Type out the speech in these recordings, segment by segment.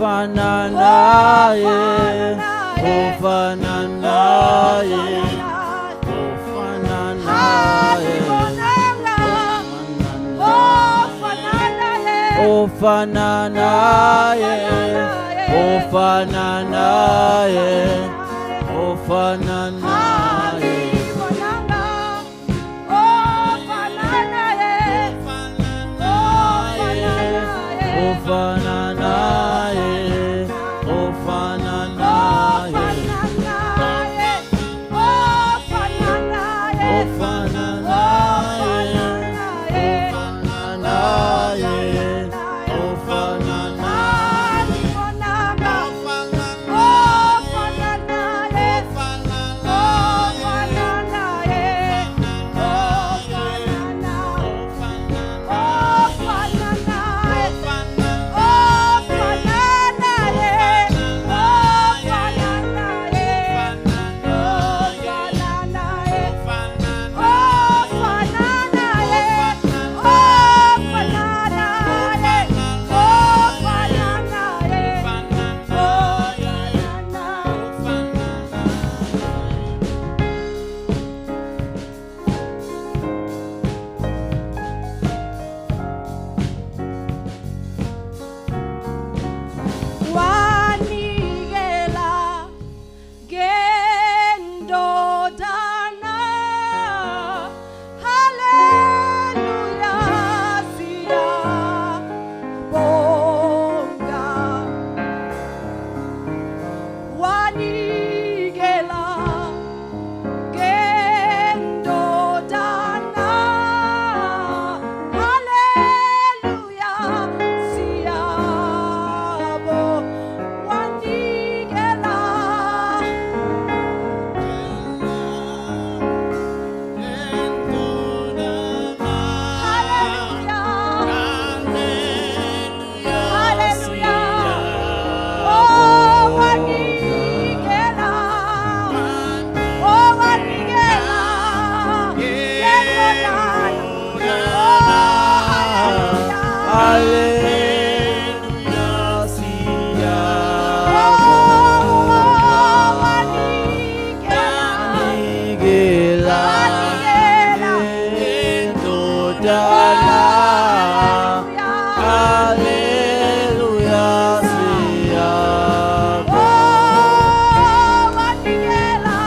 Ofana naye, ofana naye, ofana naye, ofana naye, ofana naye, ofana naye. Ofana naye, ofana naye, ofana naye, ofana naye, ofana naye, Wanikela ngendodana, haleluya, siyabonga. Wanikela ngendodana, haleluya, siyabonga. Wanikela. Hallelujah. Hallelujah. Oh, wanikela. Oh, wanikela. Ngendodana. Oh, hallelujah. Hallelujah, Oh, siyabonga. wanikela. Wanikela Wanikela. indodana. Hallelujah. Hallelujah, siyabonga. Oh, wanikela.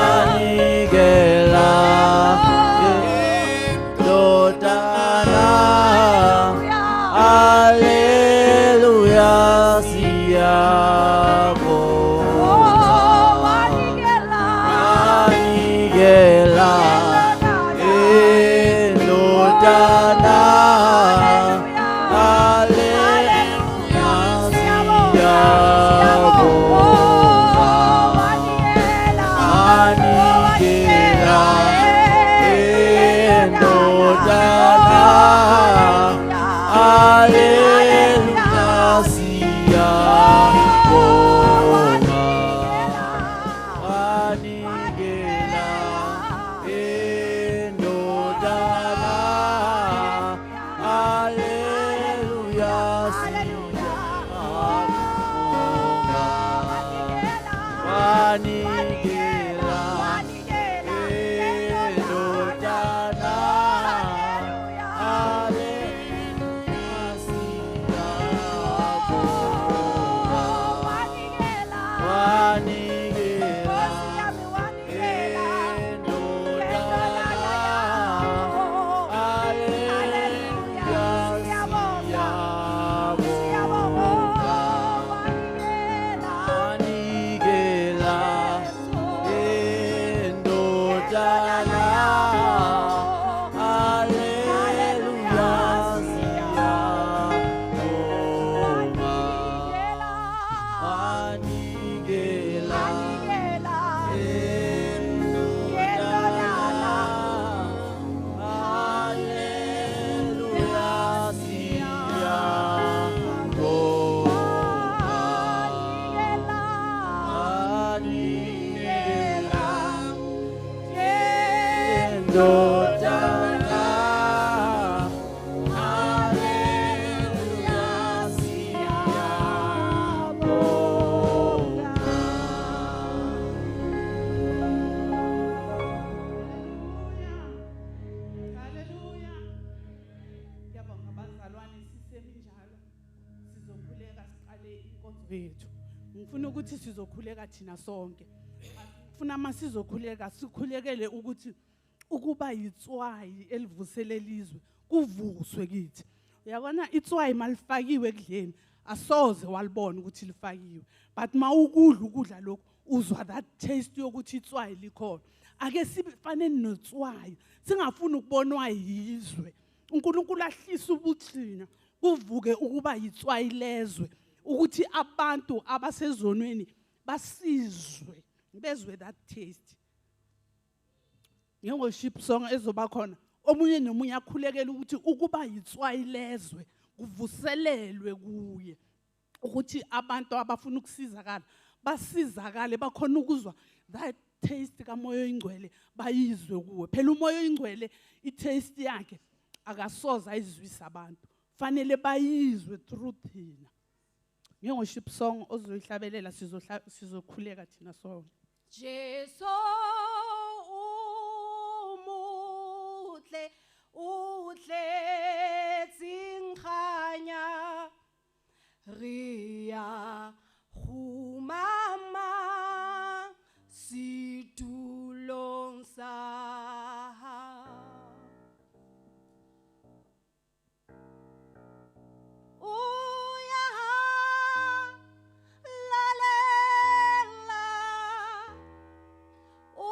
Wanikela indodana. Hallelujah, siyabonga. Oh, wanikela. Wanikela indodana. Hallelujah, siyabonga. Wanikela indodana. Hallelujah, siyabonga. Wanikela indodana. Hallelujah, siyabonga. Wanikela indodana. Hallelujah, siyabonga. Wanikela indodana. Hallelujah, siyabonga. Wanikela indodana. Hallelujah, siyabonga. Wanikela indodana. Hallelujah, siyabonga. Wanikela indodana. Hallelujah, siyabonga. bethu. Ngifuna ukuthi sizokhuleka thina sonke. Ngifuna masizokhuleka sikhulekele ukuthi ukuba yitswayi elivuselela izwe kuvuswe kithi. Uyabona itswayi malifakiwe ekudleni asoze walibona ukuthi lifakiwe, but mawukudla ukudla lokhu uzwa that taste yokuthi itswayi likhona. Ake sifaneni notswayi, singafuni ukubonwa yizwe. uNkulunkulu ahlise ubuthina kuvuke ukuba yitswayi lezwe, ukuthi abantu abasezonweni basizwe, bezwe that taste. Nge-worship song ezoba khona, omunye nomunye akhulekele ukuthi ukuba yitswayi lezwe kuvuselelwe kuye, ukuthi abantu abafuna ukusizakala basizakale, bakhona ukuzwa that taste kaMoya oyiNgcwele, bayizwe kuwe. Phela uMoya oyiNgcwele i-taste yakhe akasoze ayizwisa abantu, fanele bayizwe through thina. Nge-worship song ozoyihlabelela sizokhuleka thina sonke. Jesu umuhle utletse kganya, re ya kgumama setulong sa hao. O ya lalela, o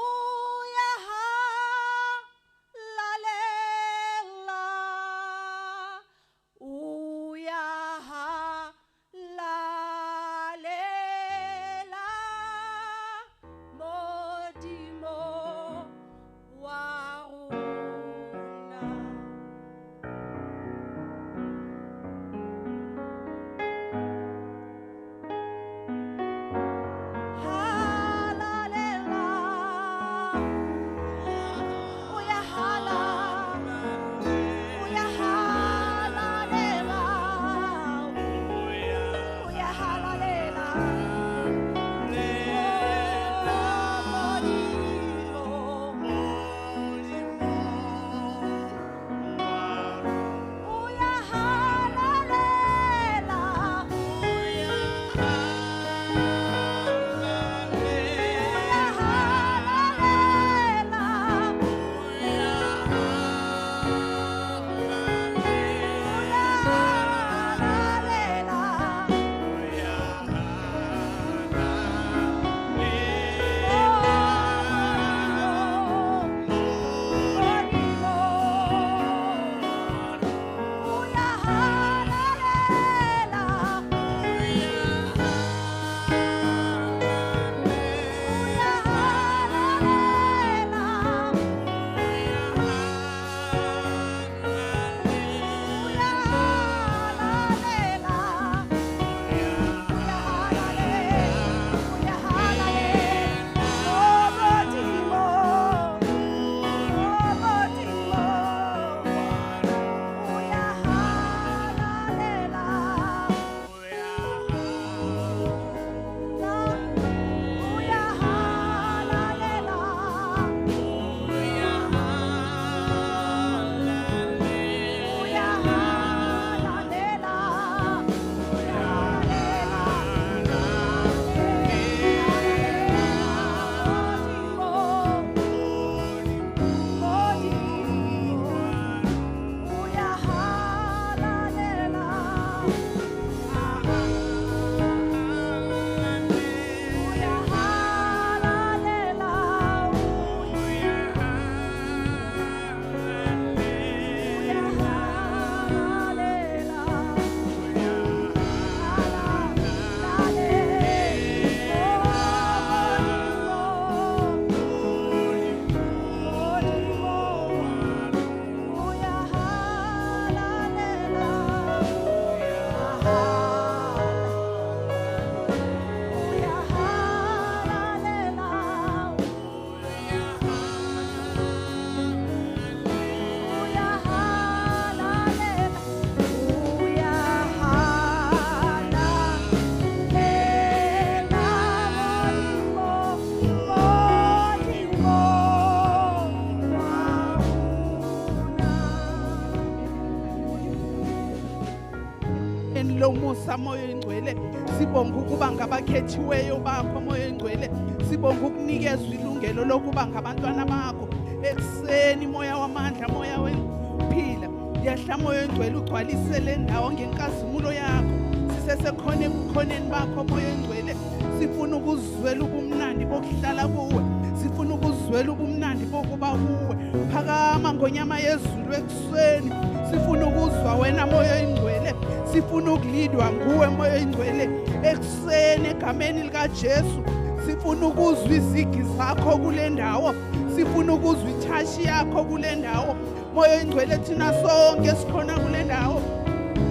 umusa Moya Oyingcwele. Sibonga ukuba ngabakhethiweyo bakho Moya Oyingcwele. Sibonga ukunikezwa ilungelo lokuba ngabantwana bakho. Ekuseni Moya wamandla, Moya wemphila, yehla Moya Oyingcwele ugcwalise le ndawo ngenkazimulo yakho. Sisesekhona ebukhoneni bakho Moya Oyingcwele. Sifuna ukuzwela ubumnandi bokuhlala kuwe, sifuna ukuzwela ubumnandi bokuba kuwe. Phakama ngonyama yezulu ekuseni, sifuna ukuzwa wena Moya Oyingcwele, sifuna ukulidwa nguwe Moya Oyingcwele ekuseni egameni likaJesu. Sifuna ukuzwa izigi zakho kule ndawo, sifuna ukuzwa ithashi yakho kule ndawo Moya Oyingcwele. Thina sonke sikhona kule ndawo,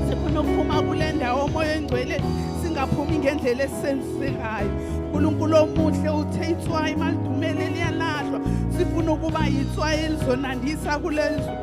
sifuna ukuphuma kule ndawo Moya Oyingcwele, singaphumi ngendlela esenzekayo. uNkulunkulu omuhle uthe itswayi malidumele liyalahlwa. Sifuna ukuba itswayi elizonandisa kulezwe.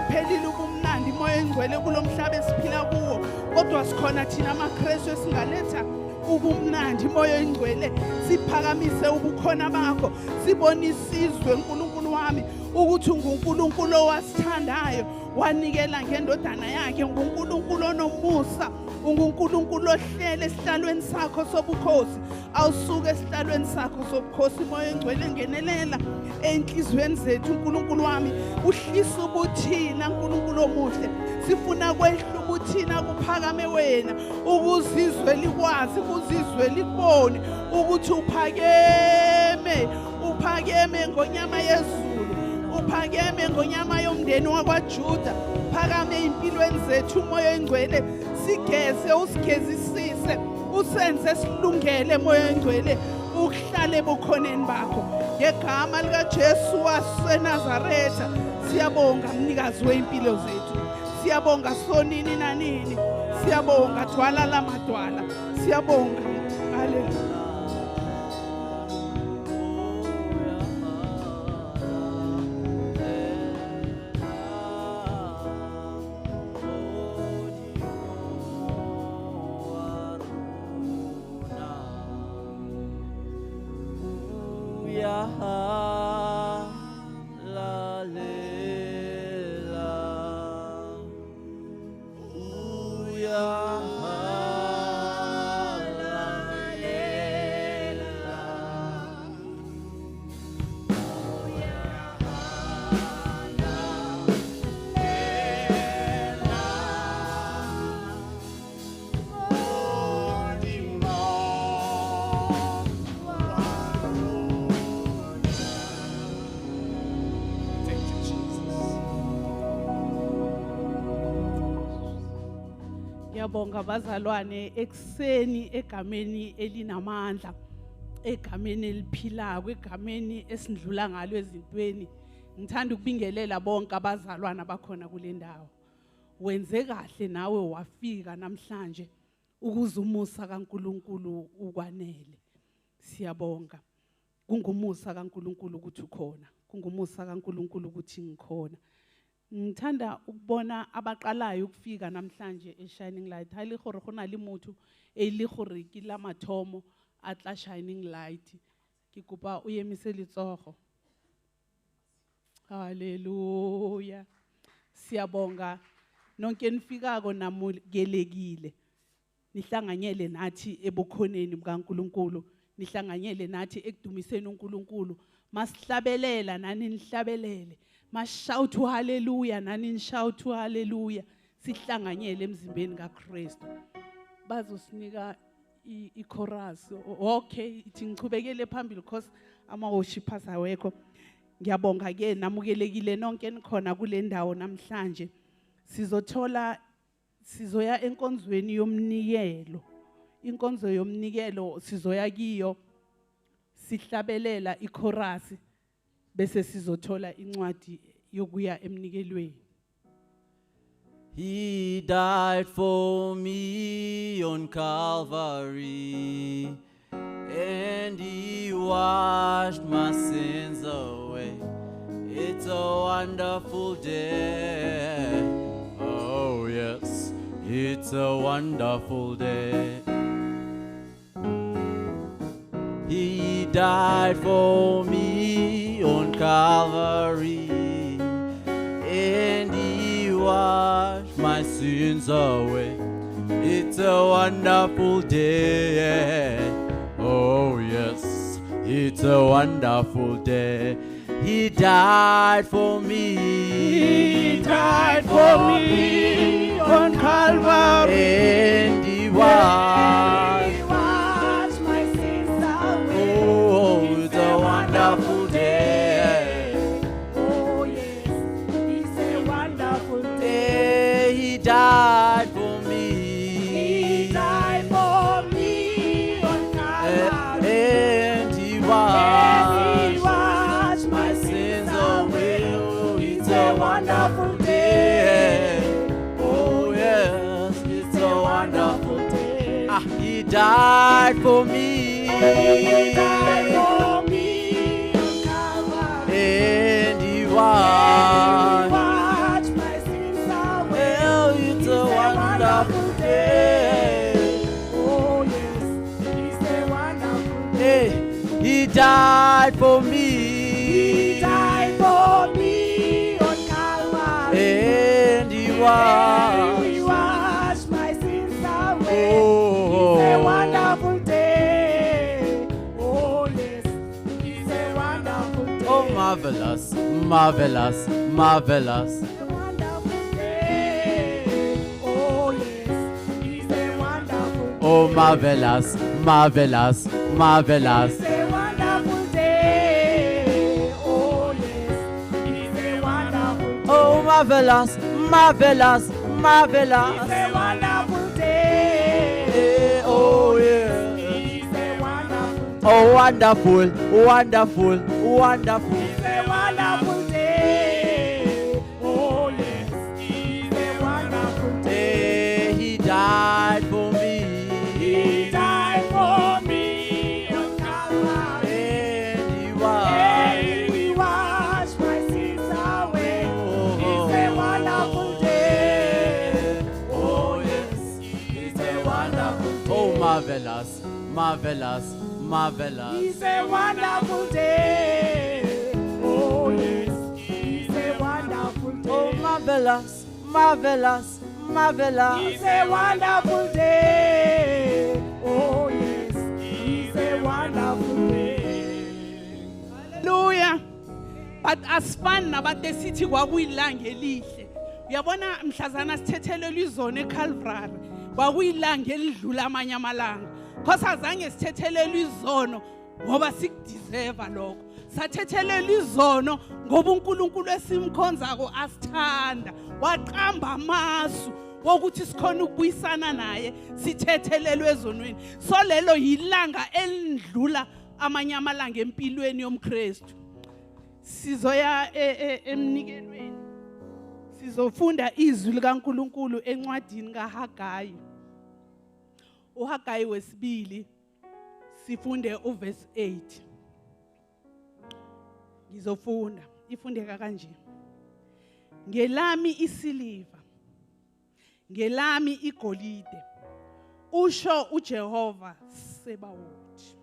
Kuphelile ubumnandi Moya Oyingcwele kulomhlaba esiphila kuwo, kodwa sikhona thina amaKristu esingaletha ubumnandi Moya Oyingcwele. Siphakamise ubukhona bakho, sibone isizwe uNkulunkulu wami ukuthi unguNkulunkulu owasithandayo, wanikela ngendodana yakhe. UnguNkulunkulu onomusa, unguNkulunkulu ohlele esihlalweni sakho sobukhosi. Awusuke esihlalweni sakho sobukhosi Moya Oyingcwele, ngenelela enhliziyweni zethu uNkulunkulu wami, uhlisa ubuthina uNkulunkulu omuhle. Sifuna kwehla ubuthina kuphakame wena, ukuze izwe likwazi, ukuze izwe likubone ukuthi uphakeme, uphakeme ngonyama yezulu, uphakeme ngonyama yomndeni wakwaJuda. Phakame empilweni zethu Moya Oyingcwele, sigeze usigezisise, usenze silungele Moya Oyingcwele ukuhlala ebukhoneni bakho ngegama likaJesu waseNazaretha. Siyabonga mnikazi wempilo zethu, siyabonga sonini nanini, siyabonga dwala lamadwala, siyabonga. Haleluya. Ngiyabonga bazalwane ekuseni egameni elinamandla, egameni eliphilako, egameni esindlula ngalo ezintweni. Ngithanda ukubingelela bonke abazalwana bakhona kule ndawo. Wenze kahle nawe wafika namhlanje ukuze umusa kaNkuluNkulu ukwanele. Siyabonga. Kungumusa kaNkuluNkulu ukuthi ukhona, kungumusa kaNkuluNkulu ukuthi ngikhona. Ngithanda ukubona abaqalayo ukufika namhlanje eShining Light. Ha le gore go na le motho e le gore ke la mathomo a tla Shining Light, ke kopa o emise letsogo. Haleluya. Siyabonga nonke nifikako namukelekile, nihlanganyele nathi ebukhoneni bukaNkuluNkulu, nihlanganyele nathi ekudumiseni uNkulunkulu. Masihlabelela nani nihlabelele, mashout hallelujah nani nishout hallelujah, sihlanganyele emzimbeni kaKristu. Bazosinika i-chorus. Okay, ithi ngichubekele phambili because ama worshipers awekho. Ngiyabonga ke, namukelekile nonke nikhona kule ndawo namhlanje. Sizothola, sizoya enkonzweni yomnikelo. Inkonzo yomnikelo sizoya kiyo, sihlabelela ichorus, bese sizothola incwadi yokuya emnikelweni. He died for me on Calvary, and he washed my sins away. It's a wonderful day. Oh yes, it's a wonderful day. He died for me on Calvary, and he washed my sins away. It's a wonderful day. Oh yes, it's a wonderful day. He died for me. He died for me on Calvary. And he washed. He washed my sins away. Oh, it's a wonderful day. Oh yes, it's a wonderful day. Hey, he died for me. He died for me on Calvary. And he Yes, washed he washed my my sins sins away. away. Oh, It's a wonderful day. Oh yes, it's a wonderful day. Ah, he died for me. He died for me on Calvary. And he He washed. washed my sins away. Well, it's a wonderful day. Oh yes, it's a wonderful day. Hey, he died for me. He died for me on Calvary. And he washed. He washed my sins away. Oh. It's a wonderful day. Oh yes, it's a wonderful day. Oh, marvelous, marvelous, marvelous. It's a wonderful day. Oh yes, it's a wonderful day. Oh, marvelous, marvelous, marvelous. It's a wonderful day. Oh yes, it's a wonderful day. Oh, marvelous, marvelous, marvelous. It's a wonderful day. Hey, oh, yeah. It's a wonderful day. Oh, wonderful, wonderful, wonderful. It's a wonderful day. Oh yes, it's a wonderful day. Hey, he died for me. He died for me on Calvary. And he washed. And he washed my sins away. It's a wonderful day. Oh, yes, it's a wonderful day. Oh, marvelous, marvelous, marvelous. It's a wonderful day. Oh yes, it's a wonderful day. Oh, marvelous, marvelous, marvelous. It's a wonderful day. Oh yes, it's a wonderful day. Hallelujah. But asifani nabantu esithi kwakuyilanga elihle. Uyabona mhlazana sithethelelwe izono eCalvary, kwakuyilanga elidlula amanye amalanga. Because azange sithethelelwe izono ngoba sikudeserve lokho. Sathethelelwa izono ngoba uNkulunkulu esimkhonzako asithanda. Waqamba amasu wokuthi sikhona ukubuyisana naye, sithethelelwe ezonweni. So lelo yilanga elidlula amanye amalanga empilweni yomKristu. Sizoya emnikelweni. Sizofunda izwi likaNkulunkulu encwadini kaHagayi. uHagayi wesibili sifunde uverse 8. Ngizofunda, ifundeka kanje. Ngelami isiliva, ngelami igolide, usho uJehova Sebawoti.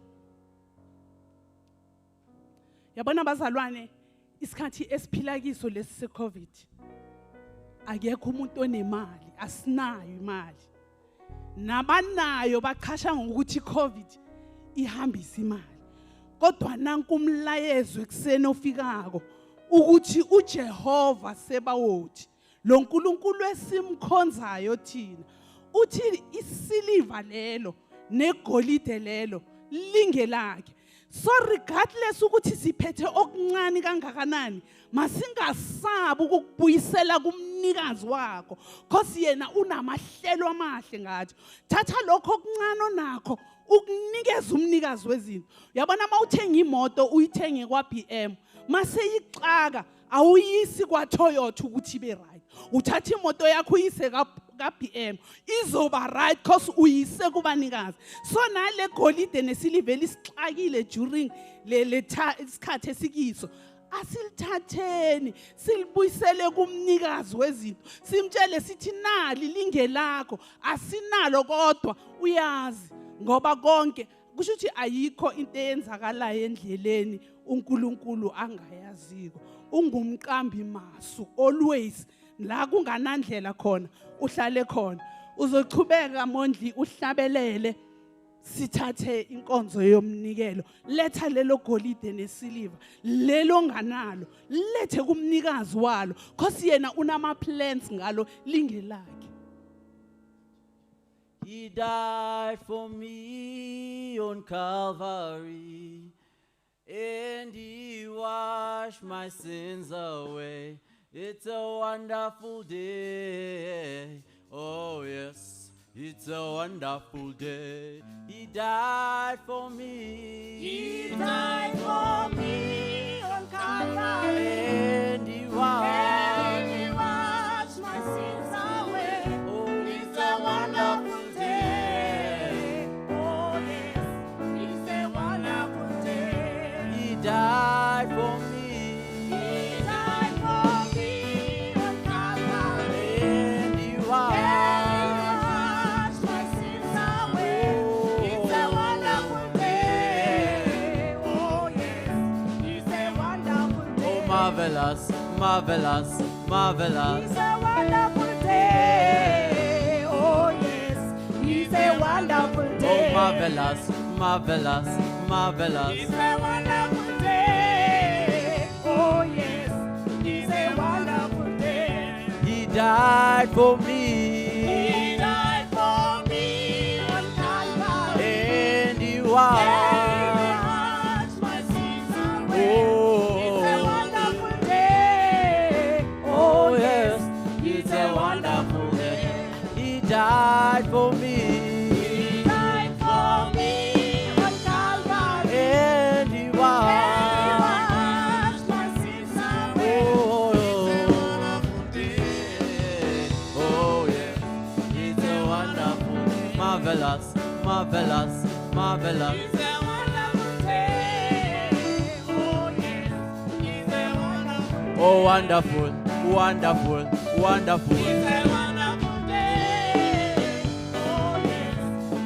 Yabona bazalwane, isikhathi esiphila kiso lesi seCovid. Akekho umuntu onemali, asinayo imali. Nabanayo baqhasha ngokuthi iCovid ihambisa imali. Kodwa nanku umlayezo ekuseni ofikako ukuthi uJehova Sebawoti, lo nkulunkulu esimkhonzayo thina, uthi isiliva lelo negolide lelo lingelakhe. So regardless ukuthi siphethe okuncane kangakanani, masingasabi ukukubuyisela kumnikazi wakho, cause yena unamahlelo amahle ngathi. Thatha lokho okuncane onakho ukunikeza umnikazi wezinto. Uyabona uma uthenga imoto uyithenge kwa BM, maseyixaka awuyisi kwa Toyota ukuthi ibe right. Uthatha imoto yakho uyise ka BM, izoba right cause uyise kubanikazi. So nale golide nesiliva lisixakile during le isikhathi esikiso, asilithatheni silibuyisele kumnikazi wezinto, simtshele sithi nali lingelakho, asinalo kodwa uyazi, ngoba konke kusho ukuthi ayikho into eyenzakalayo endleleni uNkulunkulu angayaziko. Ungumqambi masu always, la kunganandlela khona uhlale khona. Uzochubeka Mondli uhlabelele sithathe inkonzo yomnikelo. Letha lelo golide nesiliva lelo nganalo, lethe kumnikazi walo, cause yena unama plans ngalo lingelakhe. He died for me on Calvary, and he washed my sins away. It's a wonderful day. Oh yes, it's a wonderful day. He died for me. He died for me on Calvary, and he washed my sins away. Oh, it's a wonderful day. Oh yes, it's a wonderful day. He died for me. He died for me on Calvary, and he washed my sins away. It's a wonderful day. Oh yes, it's a wonderful day. Oh marvelous, marvelous, marvelous. It's a wonderful day. Oh yes, it's a wonderful day. Oh marvelous, marvelous, marvelous. It's a wonderful day. Oh yes, it's a wonderful day. He died for me. He died for me on Calvary, and he washed my sins away. Oh, it's a wonderful day. Oh yes, it's a wonderful day. He died for me. He died for me on Calvary, and he washed my sins away. Oh, It's a wonderful day. Oh yeah, it's a wonderful, marvelous, marvelous, marvelous. It's a wonderful day. Oh yes, it's a wonderful day. Oh wonderful, wonderful, wonderful. It's a wonderful day. Oh yes,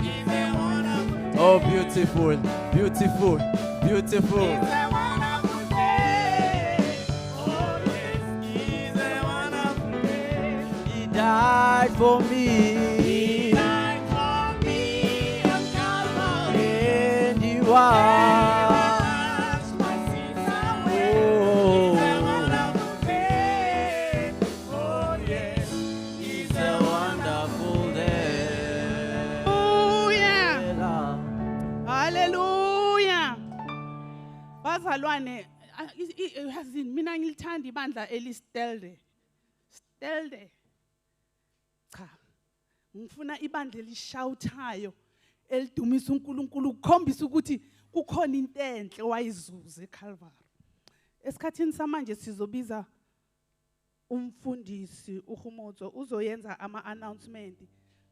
it's a wonderful day. Oh beautiful, beautiful, beautiful. It's a wonderful day. Oh yes, it's a wonderful day. He died for me. He died for me on Calvary, and he washed my sins away. Oh. It's a wonderful day. Oh yes, It's a wonderful day. Hallelujah. Hallelujah. Bazalwane, yazini mina ngilithanda ibandla elistelde. Stelde. Cha. Ngifuna ibandla elishoutayo elidumisa uNkulunkulu ukukhombisa ukuthi kukhona into enhle wayizuza eCalvary. Esikhathini samanje sizobiza umfundisi uHumotso uzoyenza ama announcement,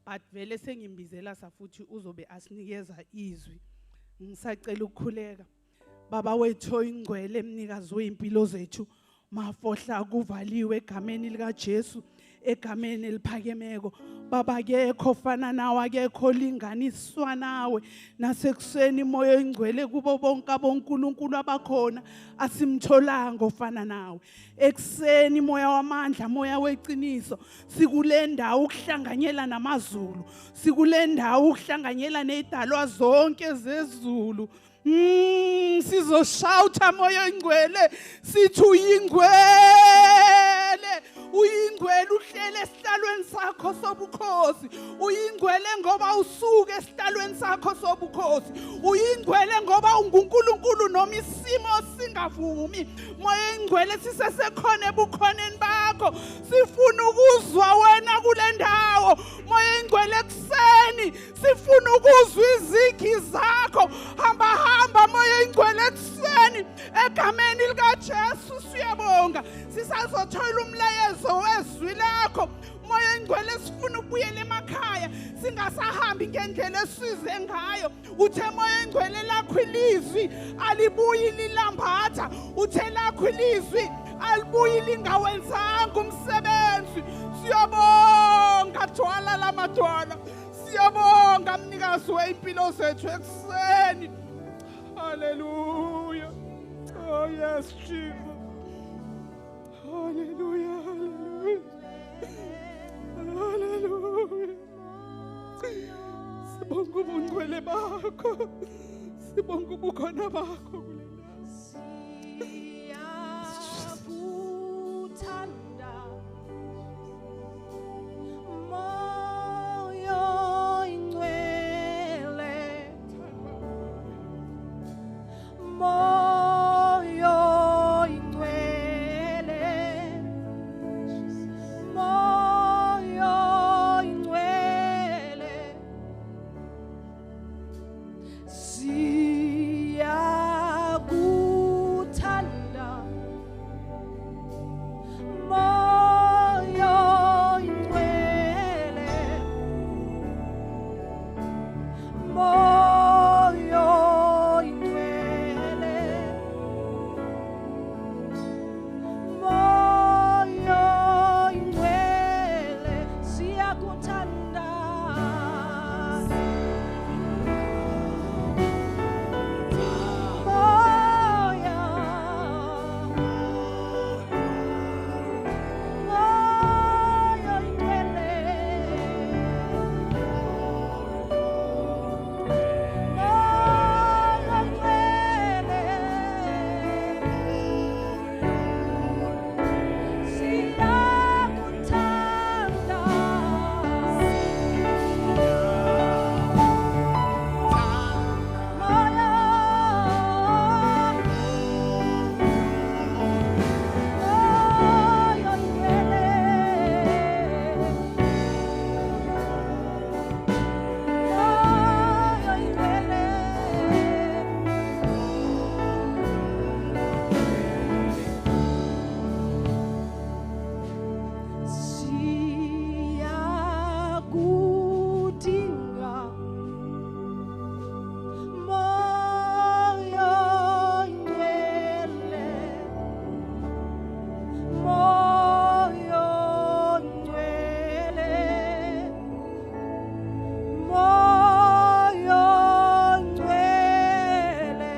but vele sengimbizela safuthi uzobe asinikeza izwi. Ngisacela ukukhuleka. Baba wethu oyingcwele, mnikazi wempilo zethu, mafohla kuvaliwe egameni lika Jesu, egameni eliphakemeko. Baba akekho fana nawe, akekho linganiswa nawe. Nasekuseni moya oyingcwele kubo bonke abonkulunkulu abakhona asimtholanga ofana nawe. Ekuseni moya wamandla, moya weqiniso, sikule ndawo ukuhlanganyela namazulu, sikule ndawo ukuhlanganyela nezidalwa zonke zezulu. Sizoshouta moya oyingcwele sithi uyingcwele, uyingcwele uhlele esihlalweni sakho sobukhosi, uyingcwele ngoba usuke esihlalweni sakho sobukhosi, uyingcwele ngoba unguNkulunkulu noma isimo singavumi. Moya oyingcwele sisesekhona ebukhoneni bakho, sifuna ukuzwa wena kule ndawo. Moya oyingcwele ekuseni sifuna ukuzwa izikhi zakho. Hamba hamba moya oyingcwele ekuseni egameni likaJesu. Siyabonga, sisazothola umlayezo wezwi lakho. Moya oyingcwele sifuna ukubuyela emakhaya singasahambi ngendlela esize ngayo. Uthe moya oyingcwele lakho ilizwi alibuyi lilambatha, uthe lakho ilizwi alibuyi lingawenzanga umsebenzi. Siyabonga thwala lamadwala, siyabonga mnikazi wempilo zethu ekuseni. Hallelujah. Oh yes, Jesus. Hallelujah, hallelujah. Hallelujah. Ubungcwele bakho. Sibonga ubukhona bakho kule ndawo. Siyakuthanda Moya Oyingcwele, Moya Oyingcwele, Moya Oyingcwele, siyakuthanda Moya Oyingcwele, Moya Oyingcwele, Moya Oyingcwele, siyakuthanda. Moya, Moya Oyingcwele, Moya Oyingcwele, siyakuthanda. Moya, Moya Oyingcwele, Moya Oyingcwele. Siyakudinga Moya Oyingcwele, Moya Oyingcwele, Moya Oyingcwele.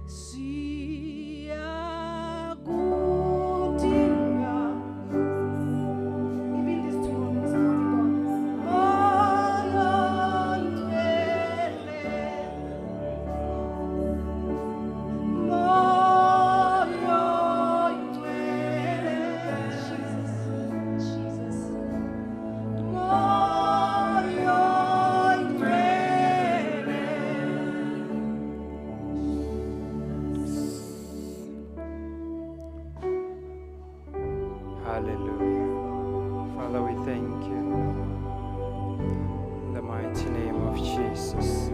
Siyakudinga. Even this tomorrow, this morning, God. Moya Oyingcwele, Moya Oyingcwele, Jesus, Jesus. Moya Oyingcwele. Hallelujah. Father, we thank you. In the mighty name of Jesus.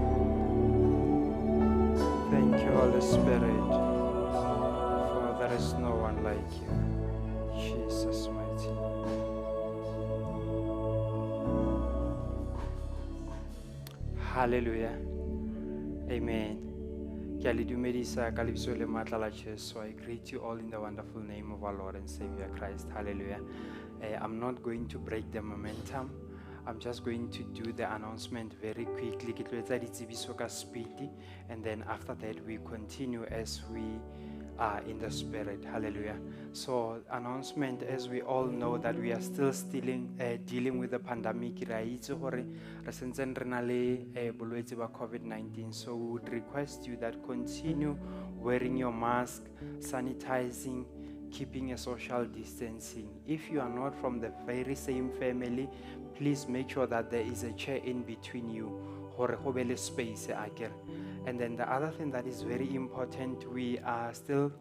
Thank you, Holy Spirit, for there is no one like you. Jesus' mighty name. Hallelujah. Amen. Ke a le dumedisa ka lebitso le matla la Jesu. I greet you all in the wonderful name of our Lord and Savior Christ. Hallelujah. I'm not going to break the momentum. I'm just going to do the announcement very quickly. Ke tlo etsa ditsebiso ka speed, and then after that we continue as we are in the Spirit. Hallelujah. So announcement, as we all know that we are still dealing with the pandemic. Re a itse hore re sentseng re na le bolwetse ba COVID-19. So we would request you that continue wearing your mask, sanitizing, keeping a social distancing. If you are not from the very same family, please make sure that there is a chair in between you, hore ho be le space akere. And then the other thing that is very important, we are still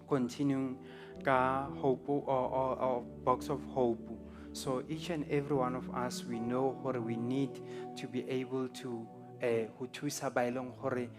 continuing ka hope or box of hope. So each and every one of us, we know hore we need to be able to ho thusa ba e leng hore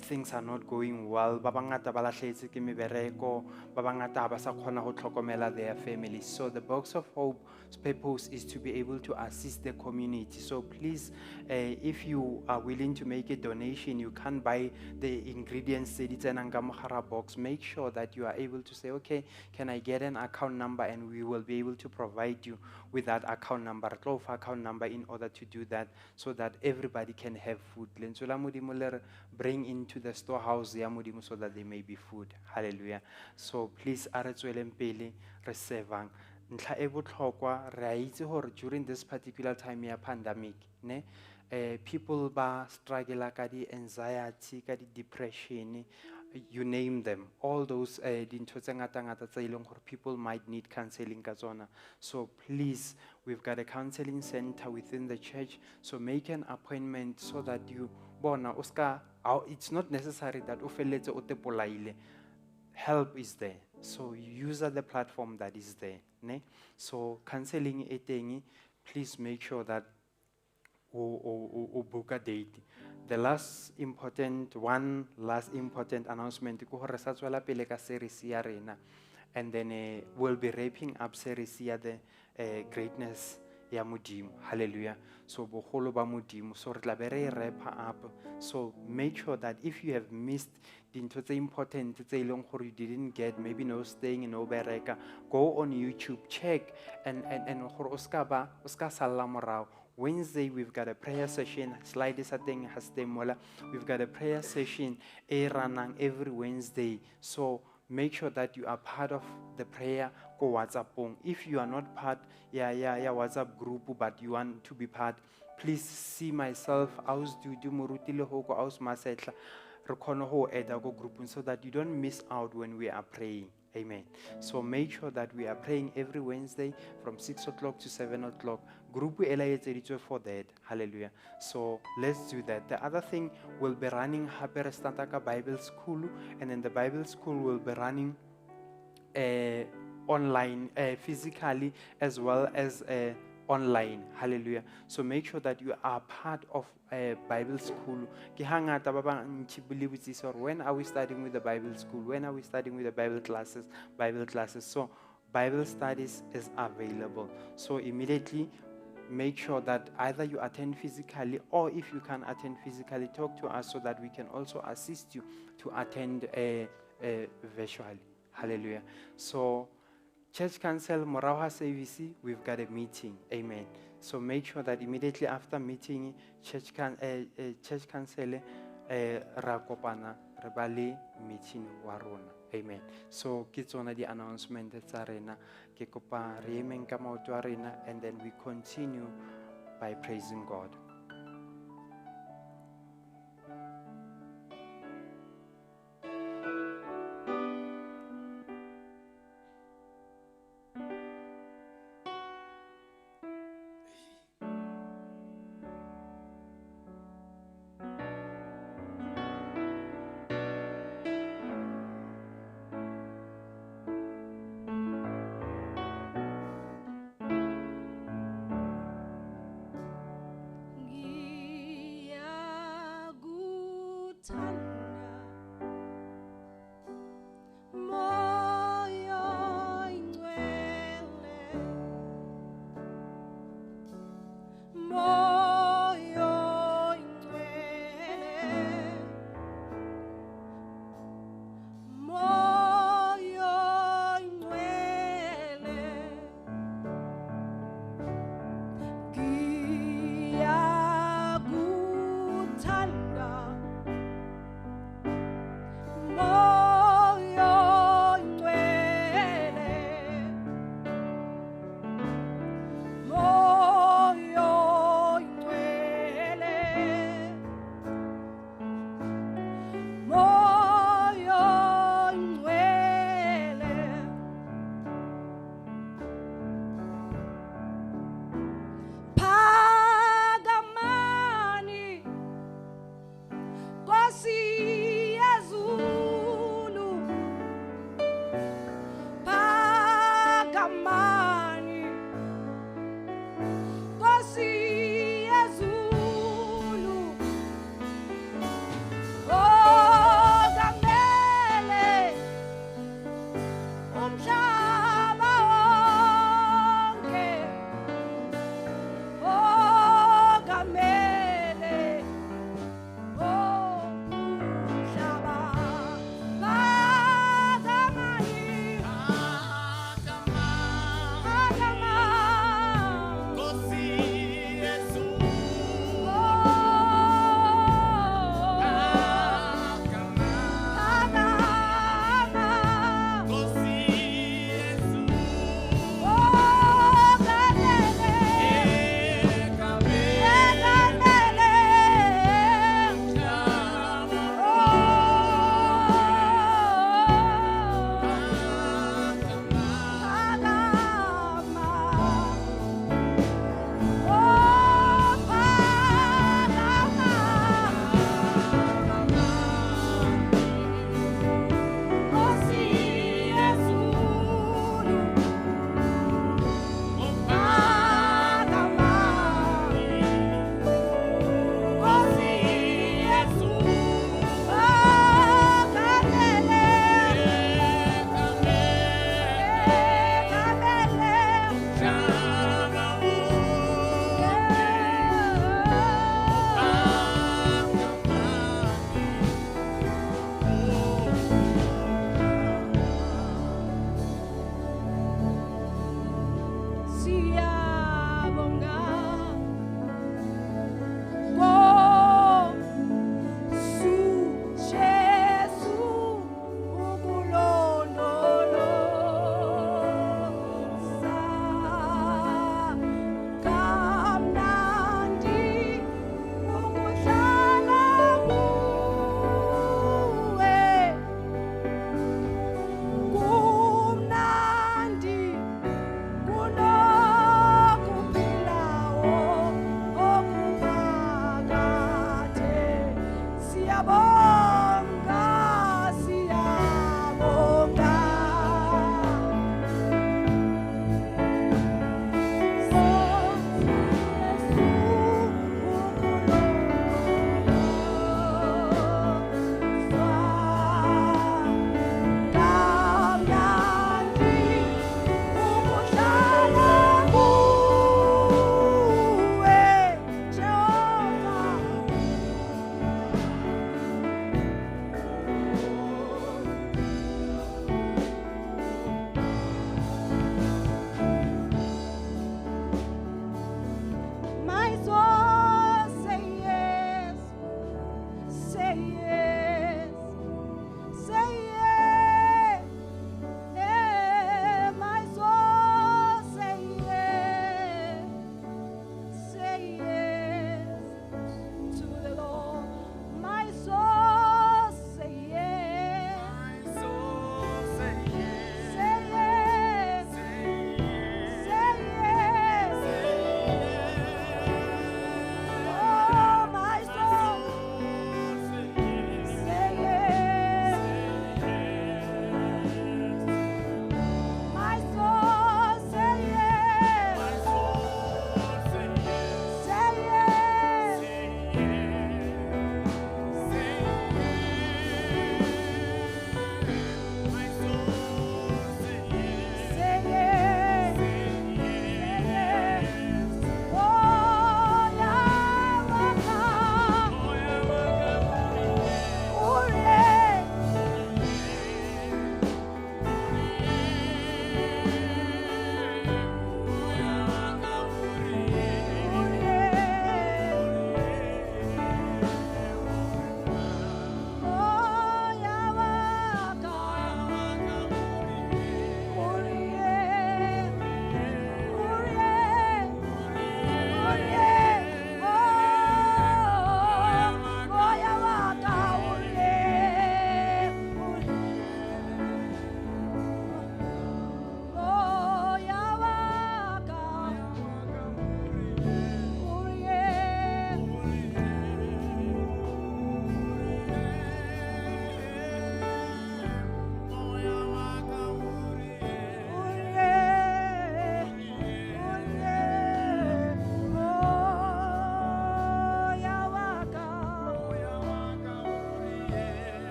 things are not going well. Ba bangata ba lahlehetswe ke mebereko, ba bangata ha ba sa kgona ho tlhokomela their families. So the Box of Hope's purpose is to be able to assist the community. So please, if you are willing to make a donation, you can buy the ingredients tse di tsenang ka mo gare box. Make sure that you are able to say, okay, can I get an account number? And we will be able to provide you with that account number. Re tlo o fa account number in order to do that, so that everybody can have food. Lentswe la Modimo le re, bring into the storehouse ya Modimo so that there may be food. Hallelujah. So please, a re tsweleng pele, re servang. Ntlha e botlhokwa re a itse gore during this particular time ya pandemic, ne, people ba struggle ka di anxiety, ka di depression, you name them, all those dintho tse ngata-ngata tse e leng gore people might need counseling ka tsona. So please, we've got a counseling center within the church, so make an appointment so that you bona o ska, it's not necessary that o felletse o te polaile. Help is there, so use the platform that is there, ne? So counseling e teng, please make sure that o book a date. The last important one, last important announcement ke gore sa tswela pele ka series ya rena, and then we'll be wrapping up series ya the greatness ya Modimo. Hallelujah. So bogolo ba Modimo, so re tla be re wrap up. So make sure that if you have missed dintho tse important tse e leng gore you didn't get, maybe no staying no bereka, go on YouTube, check and gore o ska ba, o ska salla morao. Wednesday, we've got a prayer session. Slide sa teng ha se teng mola. We've got a prayer session e running every Wednesday. So make sure that you are part of the prayer ko WhatsApp-ong. If you are not part ya WhatsApp group, but you want to be part, please see myself, Aus Dudu, Moruti Lehoko, Aus Masetla. Re khone ho add-a ko group-ong so that you don't miss out when we are praying. Amen. So make sure that we are praying every Wednesday from 6 o'clock to 7 o'clock. Group e la etseditswe for that. Hallelujah. So let's do that. The other thing, we'll be running hape re starta ka Bible school, and then the Bible school will be running online, physically as well as online. Hallelujah. So make sure that you are part of Bible school. Ke hangata ba bang ntši bo le botsisa hore when are we starting with the Bible school? When are we starting with the Bible classes? Bible classes. So Bible studies is available. So immediately make sure that either you attend physically, or if you can attend physically, talk to us so that we can also assist you to attend virtually. Hallelujah. So Church Council, Morawa service, we've got a meeting. Amen. So make sure that immediately after meeting, Church Council, ra kopana, re ba le meeting wa rona. Amen. So ke tsona di announcement tsa rena. Ke kopa re emeng ka maoto a rena, and then we continue by praising God.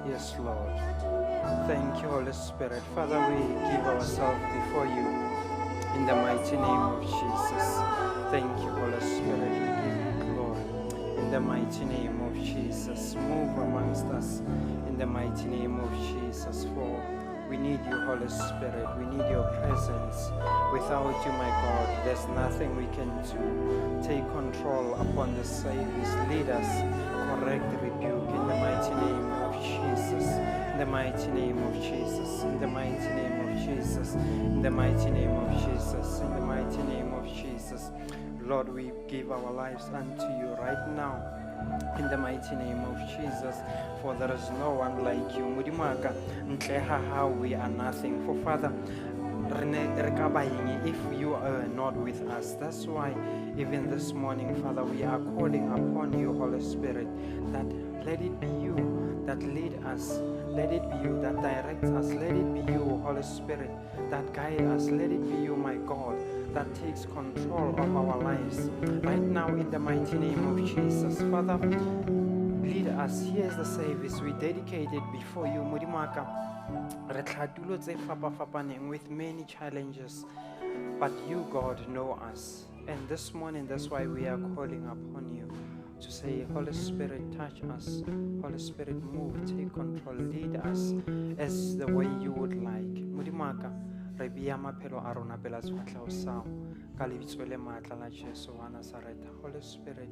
Yes, Lord. Thank you, Holy Spirit. Father, we give ourselves before you in the mighty name of Jesus. Thank you, Holy Spirit. We give you glory in the mighty name of Jesus. Move amongst us in the mighty name of Jesus. For we need you, Holy Spirit. We need your presence. Without you, my God, there's nothing we can do. Take control upon the service. Lead us, correct, rebuke in the mighty name of Jesus. In the mighty name of Jesus. In the mighty name of Jesus. In the mighty name of Jesus. In the mighty name of Jesus. Lord, we give our lives unto you right now. In the mighty name of Jesus, for there is no one like you. Modimo wa ka, ntle ha hao we are nothing. For Father, re ne re ka ba eng if you are not with us? That's why even this morning, Father, we are calling upon you, Holy Spirit, that let it be you that lead us. Let it be you that directs us. Let it be you, Holy Spirit, that guide us. Let it be you, my God, that takes control of our lives. Right now, in the mighty name of Jesus, Father, lead us. Here's the service. We dedicate it before you. Modimo wa ka, re tla tulo tse fapafapaneng with many challenges, but you, God, know us. And this morning, that's why we are calling upon you to say, Holy Spirit, touch us. Holy Spirit, move, take control, lead us as the way you would like. Modimo wa ka, re bea maphelo a rona pela sefatlhego sa hao, ka lebitso le matla la Jesu wa Nazareth. Holy Spirit,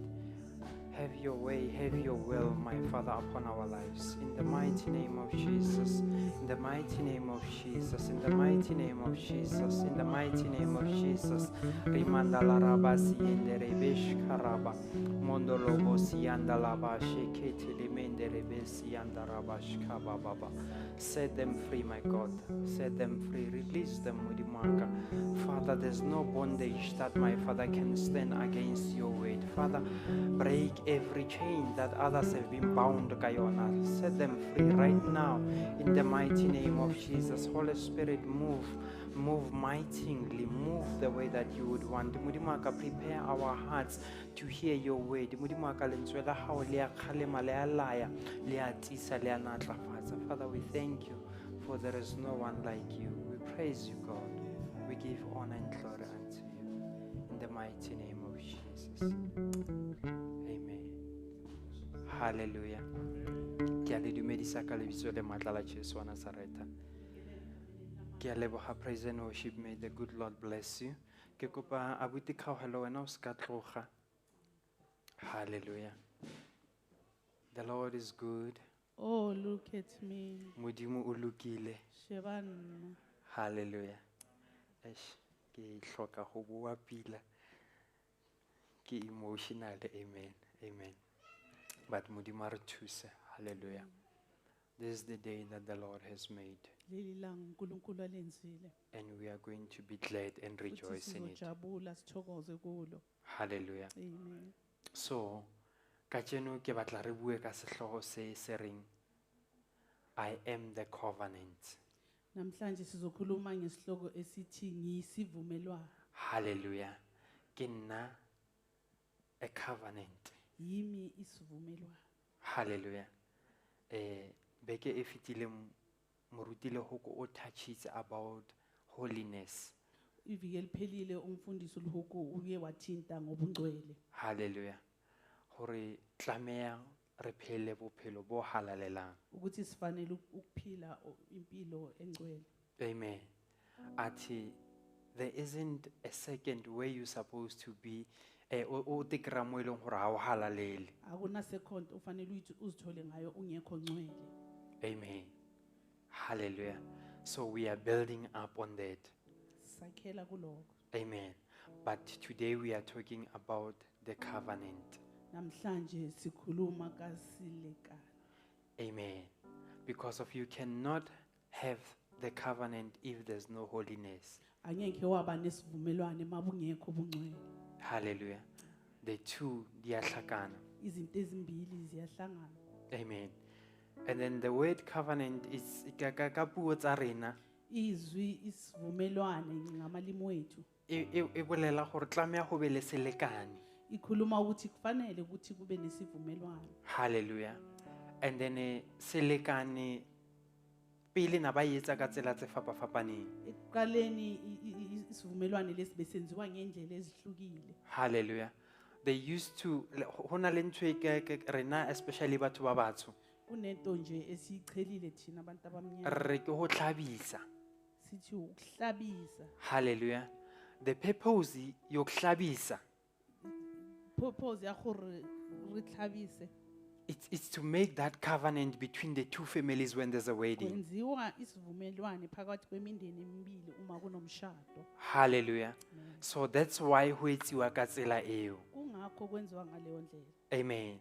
have your way, have your will, my Father, upon our lives. In the mighty name of Jesus, in the mighty name of Jesus, in the mighty name of Jesus, in the mighty name of Jesus. Rimanda la raba siende rebesh karaba, mondolobo sianda laba shekete limende rebe sianda raba shkaba baba. Set them free, my God. Set them free. Release them, Modimo wa ka. Father, there's no bondage that my Father can stand against your word. Father, break every chain that others have been bound ka yona. Set them free right now in the mighty name of Jesus. Holy Spirit, move, move mightily, move the way that you would want. Modimo wa ka, prepare our hearts to hear your word. Modimo wa ka, lentswe la hao le a kgalema, le a laya, le a tiisa, le a natlafatsa. Father, we thank you, for there is no one like you. We praise you, God. We give honor and glory unto you in the mighty name of Jesus. Amen. Hallelujah. Ke a le dumedisa ka lebitso le matla la Jesu wa Nazareth. Ke a leboha, praise and worship. May the good Lord bless you. Ke kopa abuti kgaogelo wena o ska tloga. Hallelujah. The Lord is good. Oh, look at me. Modimo o lokile. Sheba nna. Hallelujah. Eish, ke hloka ho bua pila. Ke emotional. Amen. Amen. But Modimo a re thuse. Hallelujah. This is the day that the Lord has made. Leli langa uNkulunkulu alenzile. And we are going to be glad and Futhi rejoice in it. sizojabula sithokoze kulo. Hallelujah. Amen. So, kajeno ke batla re bue ka sehlooho se se reng, I am the covenant. Namhlanje sizokhuluma ngesihloko esithi ngiyisivumelwano. Hallelujah. Ke nna a covenant. Yimi isivumelwano. Hallelujah. Beke e fetileng moruti Lehoko o touchitse about holiness. Iviki eliphelile umfundisi uLehoko uye wathinta ngobungcwele. Hallelujah. Hore tlameha re phele bophelo bo halalelang. Ukuthi sifanele ukuphila impilo engcwele. Amen. Athi there isn't a second where you're supposed to be o te kry-a mo e leng gore ha o halalele. Akuna second ofanele uzithole ngayo ungekho ngcwele. Amen. Hallelujah. So we are building up on that. Sakhela kuloko. Amen. But today we are talking about the covenant. Namhlanje sikhuluma kasilekana. Amen. Because of you cannot have the covenant if there's no holiness. Angeke waba nesivumelwano mabungekho ubungcwele. Hallelujah. The two diyahlangana. Izinto ezimbili ziyahlangana. Amen. And then the word covenant is ka puo tsa rena. Izwi isivumelwano ngamalimi wethu. E bolela gore tlameha ho be le selekane. Ikhuluma ukuthi kufanele ukuthi kube nesivumelwano. Hallelujah. And then selekane pele na ba etsa ka tsela tse fapafapaneng. Ekuqaleni isivumelwano lesi besenziwa ngendlela ezihlukile. Hallelujah. They used to ho na le ntho e ke rena especially batho ba batsho. Kunento nje esiyichelile thina abantu abamnyama. Re ke ho hlabisa. Sithi ukuhlabisa. Hallelujah. The purpose yokuhlabisa. Purpose ya gore re hlabise. It's to make that covenant between the two families when there's a wedding. Kwenziwa isivumelwano phakathi kwemindeni emibili uma kunomshado. Hallelujah. Amen. So that's why ho etsiwa ka tsela eo. Kungakho kwenziwa ngaleyo ndlela. Amen.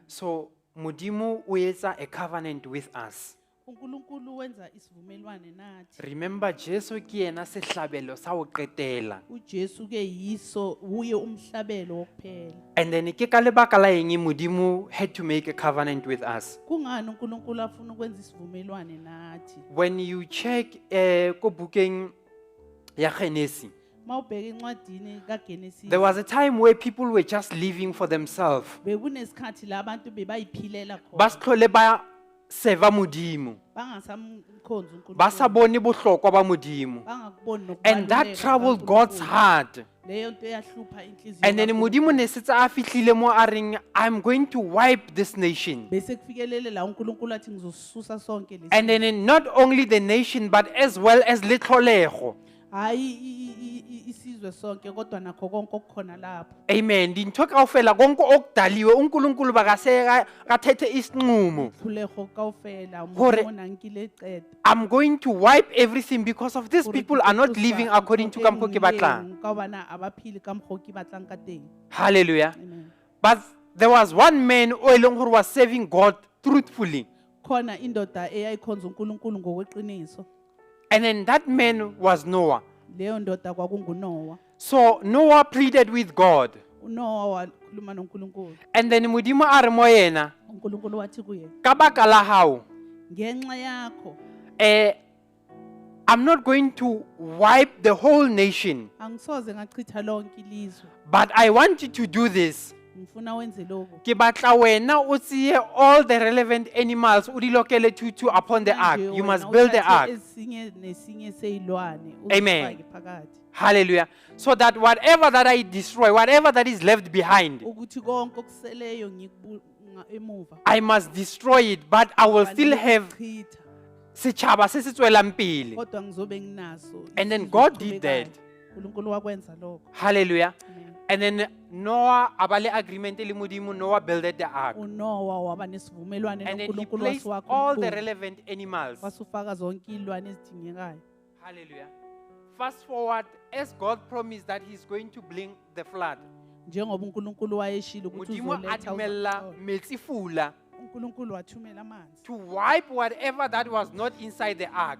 So Modimo o etsa a covenant with us. uNkulunkulu wenza isivumelwano nathi. Remember Jesu ke yena sehlabelo sa ho qetela. uJesu ke yiso uye umhlabelo wokuphela. And then ke ka lebaka la eng Modimo had to make a covenant with us. Kungani uNkulunkulu afuna ukwenza isivumelwano nathi? When you check ko bukeng ya Genesis, Mawubheka encwadini kaGenesis, there was a time where people were just living for themselves. Bekunesikhathi la abantu bebayiphilela khona. Ba se tlhole ba seva Modimo. Bangasamkhonzi uNkulunkulu. Ba sa bone bohlokwa ba Modimo. Bangakuboni And that nokubaluleka troubled God's kaNkulunkulu. heart. Leyo nto eyahlupha inhliziyo And then kaNkulunkulu. Modimo ne setse a fihlile mo a reng, I'm going to wipe this nation. Bese kufikelele la uNkulunkulu athi ngizosusa sonke lesi. And then not only the nation but as well as le tlholego. Hayi isizwe sonke kodwa nakho konke okukhona lapho. Amen. Dintho kaofela konke okudaliwe uNkulunkulu bakase kathethe isinqumo. Tlholego kaofela Hore Modimo o nankile qeto. I'm going to wipe everything because of these Hore people ke are not tlo living tlosa according to ntho ka mokgo e ke nngwe le e batlang. nngwe ka hobane ha ba phele ka mokgo ke batlang ka teng. Hallelujah. Amen. But there was one man o e leng gore was serving God truthfully. Khona indoda eyayikhonza uNkulunkulu ngokweqiniso. And then that man was Noah. Leyo ndoda kwakunguNoah. So Noah pleaded with God. uNoah wakhuluma noNkulunkulu. And then Modimo a re mo yena, uNkulunkulu wathi kuye, ka baka la hao, ngenxa yakho I'm not going to wipe the whole nation, angisoze ngachitha lonke ilizwe. but I want you to do this. Ngifuna wenze lokhu. Ke batla wena o tseye all the relevant animals o di lokele two upon the ark. Manje You must wena build the uthathe ark. Esinye nesinye seyilwane Amen. uzifake phakathi. Hallelujah. So that whatever that I destroy, whatever that is left behind, Ukuthi konke okuseleyo emuva. I must destroy it, but I will still Kufanele have ukuchitha. setjhaba se se tswelang pele. Kodwa ngizobe nginaso. And then isizwe God did esiqhubekayo. that. uNkulunkulu wakwenza lokho. Hallelujah. Amen. And then Noah abale agreement le Modimo, Noah builded the ark. uNoah waba nesivumelwano And then he noNkulunkulu placed wasiwakha all the umkhumbi. relevant animals. Wasufaka zonke izilwane ezidingekayo. Hallelujah. Fast forward, as God promised that he's going to bring the flood. Njengoba uNkulunkulu wayeshilo ukuthi Modimo a uzoletha dumella uzamcolo. metsi fula uNkulunkulu wathumela amanzi to wipe whatever that was not inside the ark.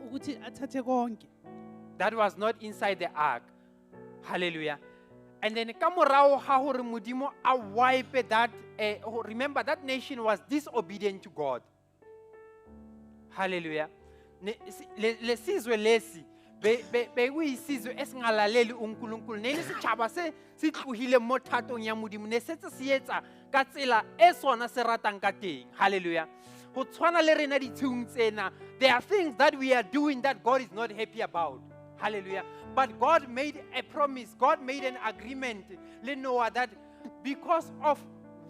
ukuthi athathe konke. That was not inside the ark. Hallelujah. And then ka morao ga hore Modimo a wipe that, remember that nation was disobedient to God. Hallelujah. Le sizwe lesi bekuyisizwe esingalaleli uNkulunkulu. Ne le setjhaba se se tlohile mo thatong ya Modimo, ne setse se etsa ka tsela e sona se ratang ka teng. Hallelujah. Ho tshwana le rena ditshiung tsena, there are things that we are doing that God is not happy about. Hallelujah. But God made a promise. God made an agreement le Noah that because of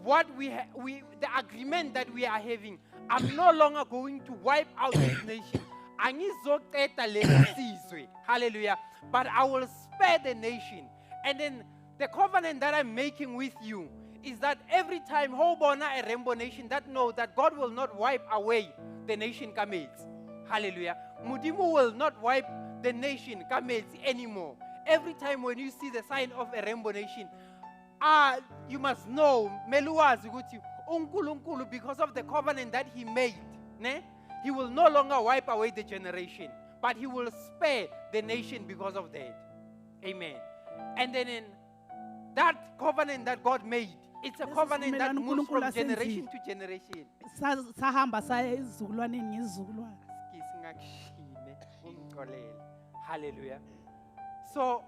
what we, ha- we the agreement that we are having, I'm no longer going to wipe out this nation. Angizoqeda lesi sizwe. Hallelujah. But I will spare the nation. And then the covenant that I'm making with you is that every time ho bona a rainbow nation, that know that God will not wipe away the nation ka metsi. Hallelujah. Modimo will not wipe the nation ka metsi anymore. Every time when you see the sign of a rainbow nation, you must know, mele wazi ukuthi uNkulunkulu, because of the covenant that he made, ne? He will no longer wipe away the generation, but he will spare the nation because of that. Amen. And then in that covenant that God made, it's a Lesi covenant that sivumelwano moves uNkulunkulu from generation asenzile. to generation. Sahamba saya ezizukulwaneni ngezizukulwane. Ke singakushine, ungixolele. Hallelujah. So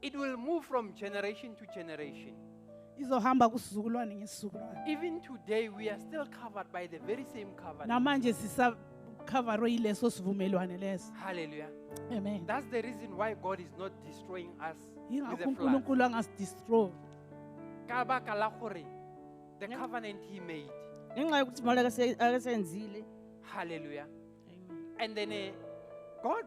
it will move from generation to generation. Izohamba kusizukulwane ngesizukulwane. Even today, we are still covered by the very same covenant. Namanje sisakhavarwe yileso sivumelwane leso. Hallelujah. Amen. That's the reason why God is not destroying us with Yingakho the flood. uNkulunkulu angasidestroy. Ka baka la gore, the covenant he made. Ngenxa yokuthi isivumelwano akasenzile. Hallelujah. And then God,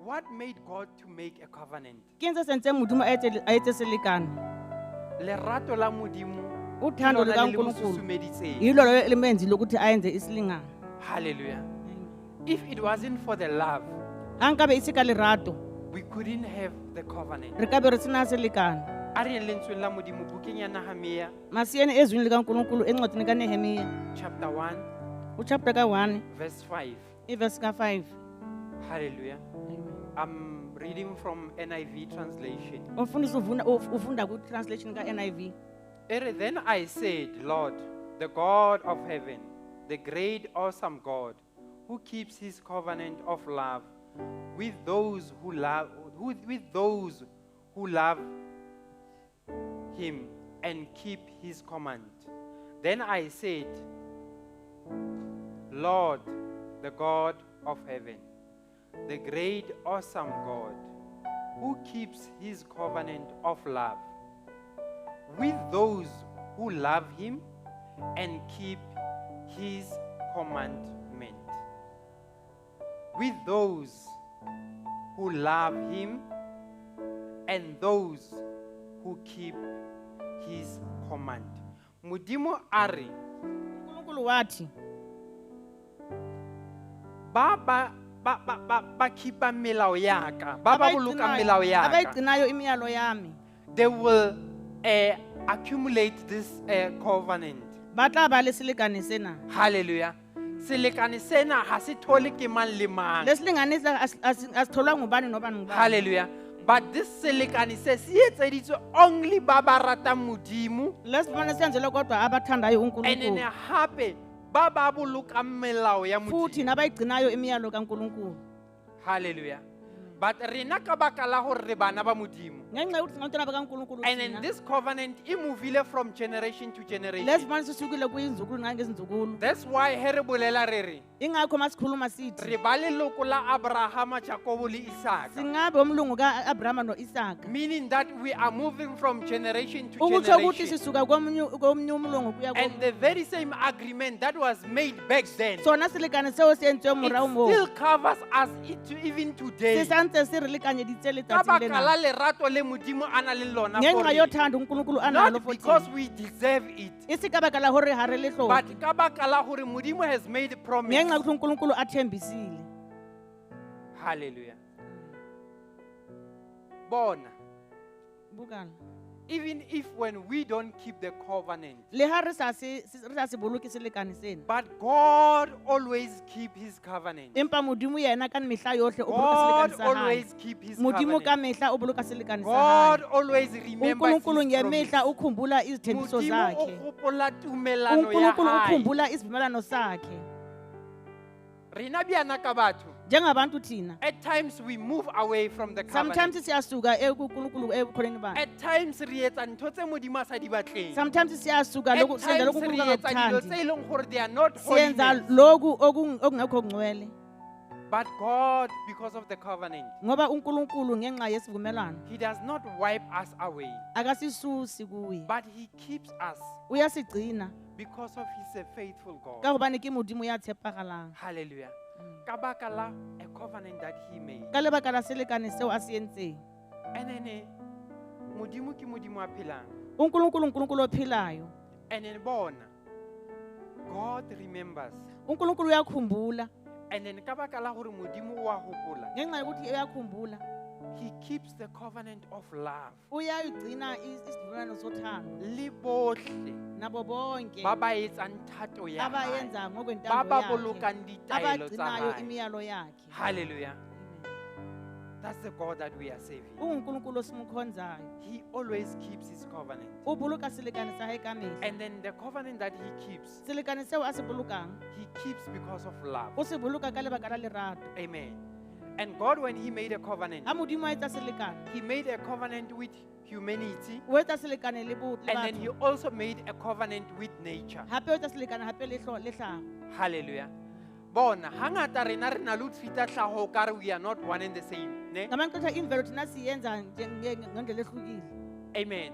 what made God to make a covenant? Ke eng se sentseng Modimo a etse selekane? Lerato la Modimo ke Uthando lona le le mo lukaNkulunkulu susumeditseng. yilo lo elimenzile ukuthi ayenze isilingano. Hallelujah. If it wasn't for the love, Ha nkabe e se ka lerato, we couldn't have the covenant. re ka be re sena selekane. A re yeng lentsweng la Modimo bukeng ya Nehemia Masiyeni ezwini likaNkulunkulu encwadini kaNehemiya, chapter 1 uchapter ka-1 verse 5. ivesi ka-5. Hallelujah. I'm reading from NIV translation. Umfundisi ufunda ku-translation ka-NIV. Ere, then I said, Lord, the God of heaven, the great awesome God, who keeps his covenant of love with those who love with those who love him and keep his command. Then I said, Lord, the God of heaven, the great awesome God, who keeps his covenant of love with those who love him and keep his commandment. With those who love him and those who keep his command. Modimo a re, uNkulunkulu wathi ba ba ba ba ba ba keepa melao ya ka, ba ba boloka melao ya ka, abayigcinayo imiyalo yami they will accumulate this covenant. Ba tla ba le selekane sena. Hallelujah. Selekane sena ha se thole ke mang le mang. Lesilinganiso asitholwa ngubani nobani ngubani. Hallelujah. But this selekane se se etseditswe only ba ba ratang Modimo Lesibone senzelwe kodwa abathandayo and then uNkulunkulu hape ba ba bolokang melao ya futhi Modimo. nabayigcinayo imiyalo kaNkulunkulu. Hallelujah. But rena ka baka la hore re bana ba Modimo. Ngenxa yokuthi singabantwana bakaNkulunkulu And then thina, this covenant e movile from generation to generation. lesibone sisukile kwinzukulu nangezinzukulu. That's why he re bolela re re Ingakho masikhuluma sithi re ba leloko la Abrahama, Jakobo le Isaka. singabe umlungu ka-Abrahama no-Isaka. Meaning that we are moving from generation to Ukutsho ukuthi generation. sisuka komunye umlungu kuya And the very same agreement that was made back then, sona selekane seo se entsweng it morao moo still covers us even today. se santse se re lekanyeditse Ka letsatsing baka lena la lerato le Modimo a nang le lona for ngenxa rena. yothando uNkulunkulu analo Not for because thina we deserve it, e se ka baka la hore ha re le hloke but ka baka la hore Modimo has made a promise. ngenxa yokuthi uNkulunkulu athembisile. Hallelujah. Bona, Bukala even if when we don't keep the covenant, le ha re sa se boloke selekane sena, but God always keep his covenant. empa Modimo yena ka mehla yohle o boloka God selekane sa hae. always keep his Modimo ka covenant. mehla o boloka selekane sa God hae. always remembers uNkulunkulu his ngemihla promise. ukhumbula izithembiso Modimo o zakhe. gopola tumelano ya uNkulunkulu hae. ukhumbula isivumelwano sakhe. Rena bjana ka batho, Njengabantu thina at times we move away from the covenant. sometimes siyasuka ekuNkulunkulu ebukhoneni bakhe. At times re etsa ntho tse Modimo a sa di batleng. Sometimes siyasuka At lokhu senza times lokhu re uNkulunkulu etsa dilo tse angakuthandi. e leng gore they are not Siyenza holiness. lokhu okungekho ngcwele. But God, because of the covenant, Ngoba uNkulunkulu ngenxa yesivumelwano He does not wipe us away, akasisusi kuye. but He keeps us Uyasigcina because of He's a faithful God. ka gobane ke Modimo ya tshepagalang. Hallelujah. Ka baka la a covenant that He made. Ka lebaka la selekane seo a se entseng. And then Modimo ke Modimo a phelang. UNkulunkulu uNkulunkulu ophilayo. And then bona, God remembers. UNkulunkulu uyakhumbula. And then ka baka la hore Modimo o a hopola, Ngenxa yokuthi uyakhumbula, He keeps the covenant of love. uyayigcina isivumelwano sothando Le bohle nabo bonke ba ba etsang thato ya hae, abayenza ba ngokwentando ba yakhe, bolokang ditaelo tsa abagcinayo hae. imiyalo yakhe. Hallelujah. Amen. That's the God that we are serving. UnguNkulunkulu osimkhonzayo. He always keeps his covenant. O boloka selekane sa hae ka mehla. And then the covenant that he keeps, Selekane seo a se bolokang, he keeps because of love. o se boloka ka lebaka la lerato. Amen. And God, when he made a covenant, Ha Modimo a etsa selekane, he made a covenant with humanity, o etsa selekane le le and then he batho. also made a covenant with nature. Hape o etsa selekane hape le le tlhaho. Hallelujah. Bona, hangata rena re na le ho treat-a tlhaho o kare we are not one and the same. Ne? Ngamanye amaxesha imvelo thina siyenza ngendlela ehlukile. Amen.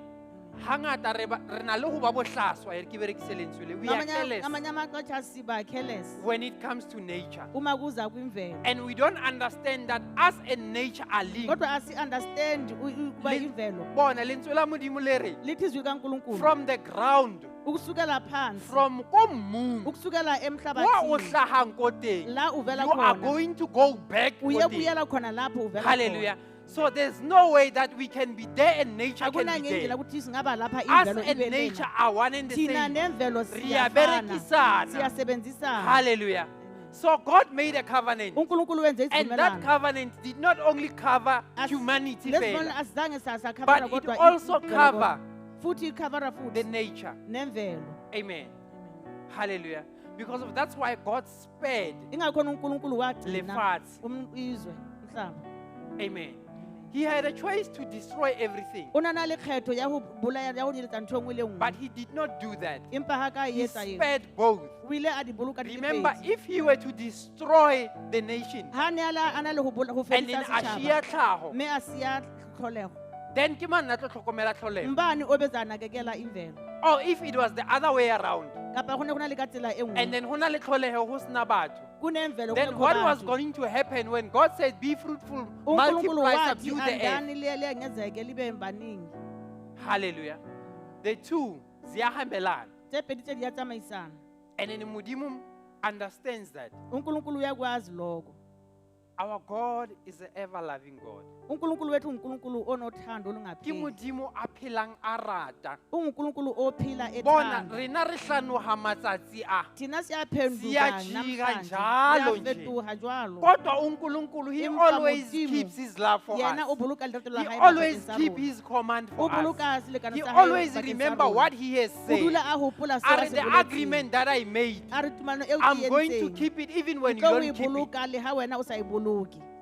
Hangata re na le ho ba bohlaswa, e re ke berekise lentswe le. We are careless Ngamanye amaxesha siba careless when it comes to nature. uma kuza kwimvelo. And we don't understand that us and nature are linked. Kodwa asi-understand ukuba imvelo. Bona, lentswe la Modimo le re, Lithi izwi likaNkulunkulu from the ground, ukusukela phansi, from ko mmung, ukusukela kwa o emhlabathini hlahang ko teng, la uvela you are khona, going to go back ko teng. uyebuyela khona lapho uvela khona. Hallelujah. So there's no way that we can be there and nature can be Akunangendlela there. ukuthi singaba lapha Us imvelo and ibe nature lena. are one and the Thina same. nemvelo Re a siyafana, berekisana. siyasebenzisana. Hallelujah. So God made a covenant. uNkulunkulu wenze And that isivumelwano. covenant did not only cover humanity, Lesivumelwano fela, asizange sakhavara but it kodwa also imvelo cover kodwa. Futhi ikhavara the futhi nature. nemvelo. Amen. Hallelujah. Because of that's why God spared Ingakhona uNkulunkulu wagcina lefatshe. izwe umhlaba. Amen. He had a choice to destroy everything, O na na le kgetho ya ho bolaya ya ho nyeletsa ntho e nngwe le nngwe. but he did not do that. Empa ha ka e He etsa eo. spared both. O ile a di boloka di le Remember, pedi. if he were to destroy the nation Ha ne a la- a na le ho and then fedisa a setjhaba, shia tlhaho, mme a siya tlholeho. then ke mang a tlo tlhokomela tlholeho? Mbani obeza nakekela imvelo? Or if it was the other way around, Kapa ho ne ho na le ka tsela e and nngwe. then ho na le tlholeho ho sena batho, Kunemvelo then kungekho what was bantu. going to happen when God said, "Be fruitful, uNkulunkulu multiply, wathi subdue the earth"? andani liye ngezeke libe baningi. Hallelujah. The two ziyahambelana. Tse pedi tse di a tsamaisana. And then Modimo understands that uNkulunkulu uyakwazi lokho. our God is an ever loving God. uNkulunkulu wethu unguNkulunkulu onothando Ke olungapheli. Modimo a phelang a rata. UnguNkulunkulu ophila Bona ethanda. rena re hlanoha matsatsi a. Thina siyaphenduka Siyajika namhlanje. njalo nje. Siyafetuha jwalo. Kodwa uNkulunkulu, he Empa always Modimo, keeps his love for Yena us. o boloka lerato la He hae always bakeng sa keep rona. his command O for us. boloka selekane He sa hae always bakeng sa remember rona. what he has O dula said. a hopola seo Are a se the boletseng. agreement that I made, A re tumellano eo ke I'm going to entseng, keep it even when ke you tlo o e don't keep it. boloka le ha wena o sa e boloke.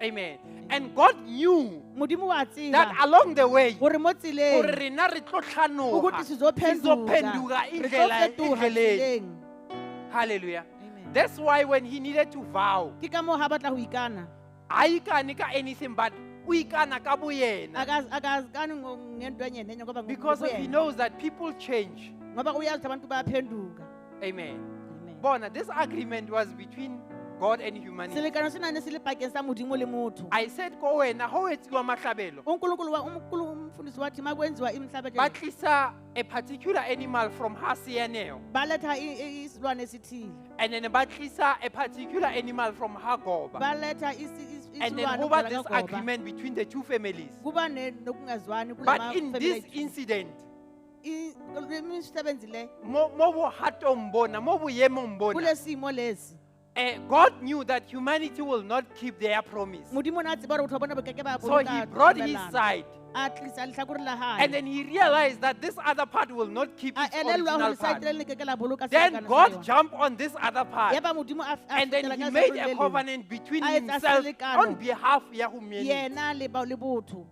Amen. And God knew Modimo wa that tseba along the way, hore mo hore tseleng rena re tlo hlanoha, ukuthi sizophenduka, sizophenduka re tlo fetoha endleleni. tseleng. Hallelujah. Amen. That's why when he needed to vow, Ke ka moo ha batla ho ikana, ha ikane ka anything but o ikana ka boyena. akazikani ngento enye nenye ngoba Because of he nguyena. knows that people change. Ngoba uyazi ukuthi abantu bayaphenduka. Amen. Amen. Bona, this agreement was between God and humanity. Selekano sena ne se le pakeng sa Modimo le motho. I said ko wena ho etsiwa mahlabelo, uNkulunkulu wa umfundisi wathi makwenziwa ba imihlabelo tlisa a particular animal from ha Seaneo, baletha isilwane esithile, and then ba tlisa a particular animal from ha Goba. baletha And then isilwane ho ba kuvela this kaGoba. agreement between the two families. Kuba nokungazwani But kulama in family this ayi-two. incident, Imisebenzi le mo bohatong bona, mo boemong bona, kule simo lesi God knew that humanity will not keep their promise. Modimo o ne a tseba hore batho ba bona ba keke ba So he boloka brought his tumellano. side. A tlisa lehlakore la hae. And then he realized that this other part will not keep A its elellwa original hore part. saete le le keke la boloka Then selekane sa God yona. jumped on this other part. Yaba Modimo a And then fetela he ka made lehlakore a le leng. covenant between A etsa himself selekano. on behalf ya humanity. Yena le le botho.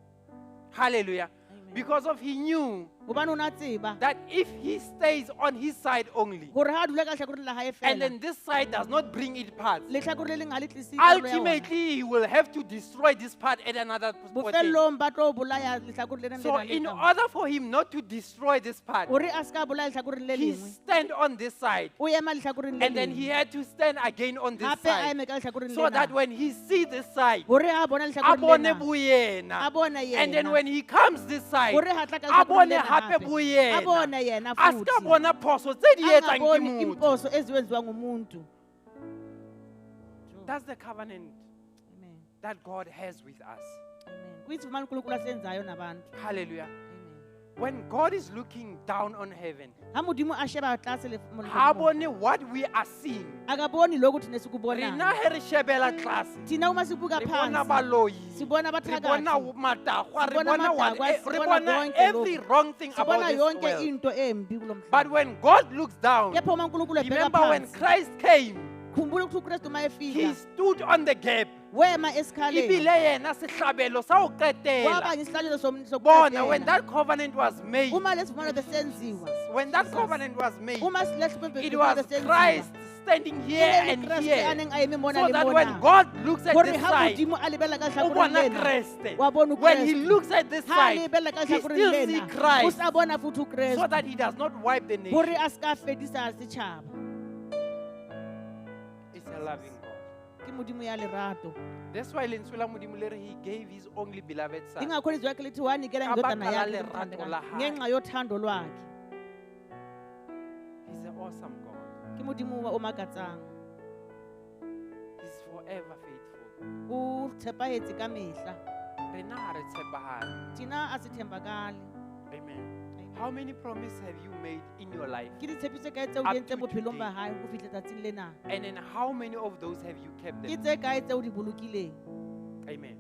Hallelujah. Amen. Because of he knew Hobane o na tseba that if he stays on his side only, hore ha a dula ka lehlakoreng la hae and fela, then this side does not bring it parts, lehlakore le leng ha le tlise karolo ya ona. ultimately he will have to destroy this part at another point. Bofelong ba tlo bolaya lehlakore le leng So lena le in ka ho. order for him not to destroy this part, Hore a ska bolaya lehlakoreng le he lengwe, stand on this side. o ema lehlakoreng le And then he leng. had to stand again on this Hape a side. eme ka lehlakoreng So lena. that when he see this side, Hore ha a bona a lehlakoreng bone lena, boyena. a bone And then yena. when he comes this side, Hore ha tla ka a lehlakoreng bone lena hape hape, a boyena. bone yena A ska futhi. bona phoso tse di etsang ke Angaboni motho. imposo eziwenziwa ngumuntu. That's the covenant Amen. that God has with us. Amen. Kuyisivumelwano uNkulunkulu asenzayo nabantu. Hallelujah. Amen. When God is looking down on heaven, Ha Modimo a sheba tlase le ha lehodimong, bone what we are seeing. akaboni lokhu thina Rena esikubonayo. he re shebela tlase, Thina uma sibuka re bona phansi, baloi, sibona re bona abathakathi, matagwa, re sibona bona what, amadakwa, re sibona bona konke every lokhu. wrong thing about Sibona this yonke world. into embi kulo But mhlaba. when God looks down, Kepha uma uNkulunkulu ebheka remember when phansi, Christ came, khumbula ukuthi uKristu uma he efika stood on the gap. wema esikhaleni, Ebile yena sehlabelo sa ho waba qetela. yisihlalelo Bona, when sokuqedela. that covenant was made, Uma lesivumelwano besenziwa, when that covenant was made, uma it was Christ standing here and Kreste here. a neng a eme mona So le that when mona. God looks at Hore this ha side, Modimo a lebella ka o lehlakoreng bona lena, Kreste. wa bona When he uKristu. looks at this Ha side, lebella ka he lehlakoreng still see lena, o Christ sa bona futhi so uKristu. that he does not wipe the Hore nation. a ska fedisa setjhaba. It's a loving God. Ke Modimo ya lerato. That's why lentswe la Modimo le re he gave his only beloved son. Ingakho ilizwi lakhe lithi wanikela Ka indodana baka la yakhe lerato emthandekayo, la hae. ngenxa yothando lwakhe. He's an awesome God. Ke Modimo o makatsang. He's forever faithful. O tshepahetse ka mehla. Rena ha re tshepahale. Thina a se thembakale. Amen. Amen. How many promises have you made in your life? Ke ditshepiso kae tseo Up di entseng to bophelong ba today. hae ho fihla tsatsing lena? And then how many of those have you kept Ke them? tse kae tseo di bolokileng? Amen.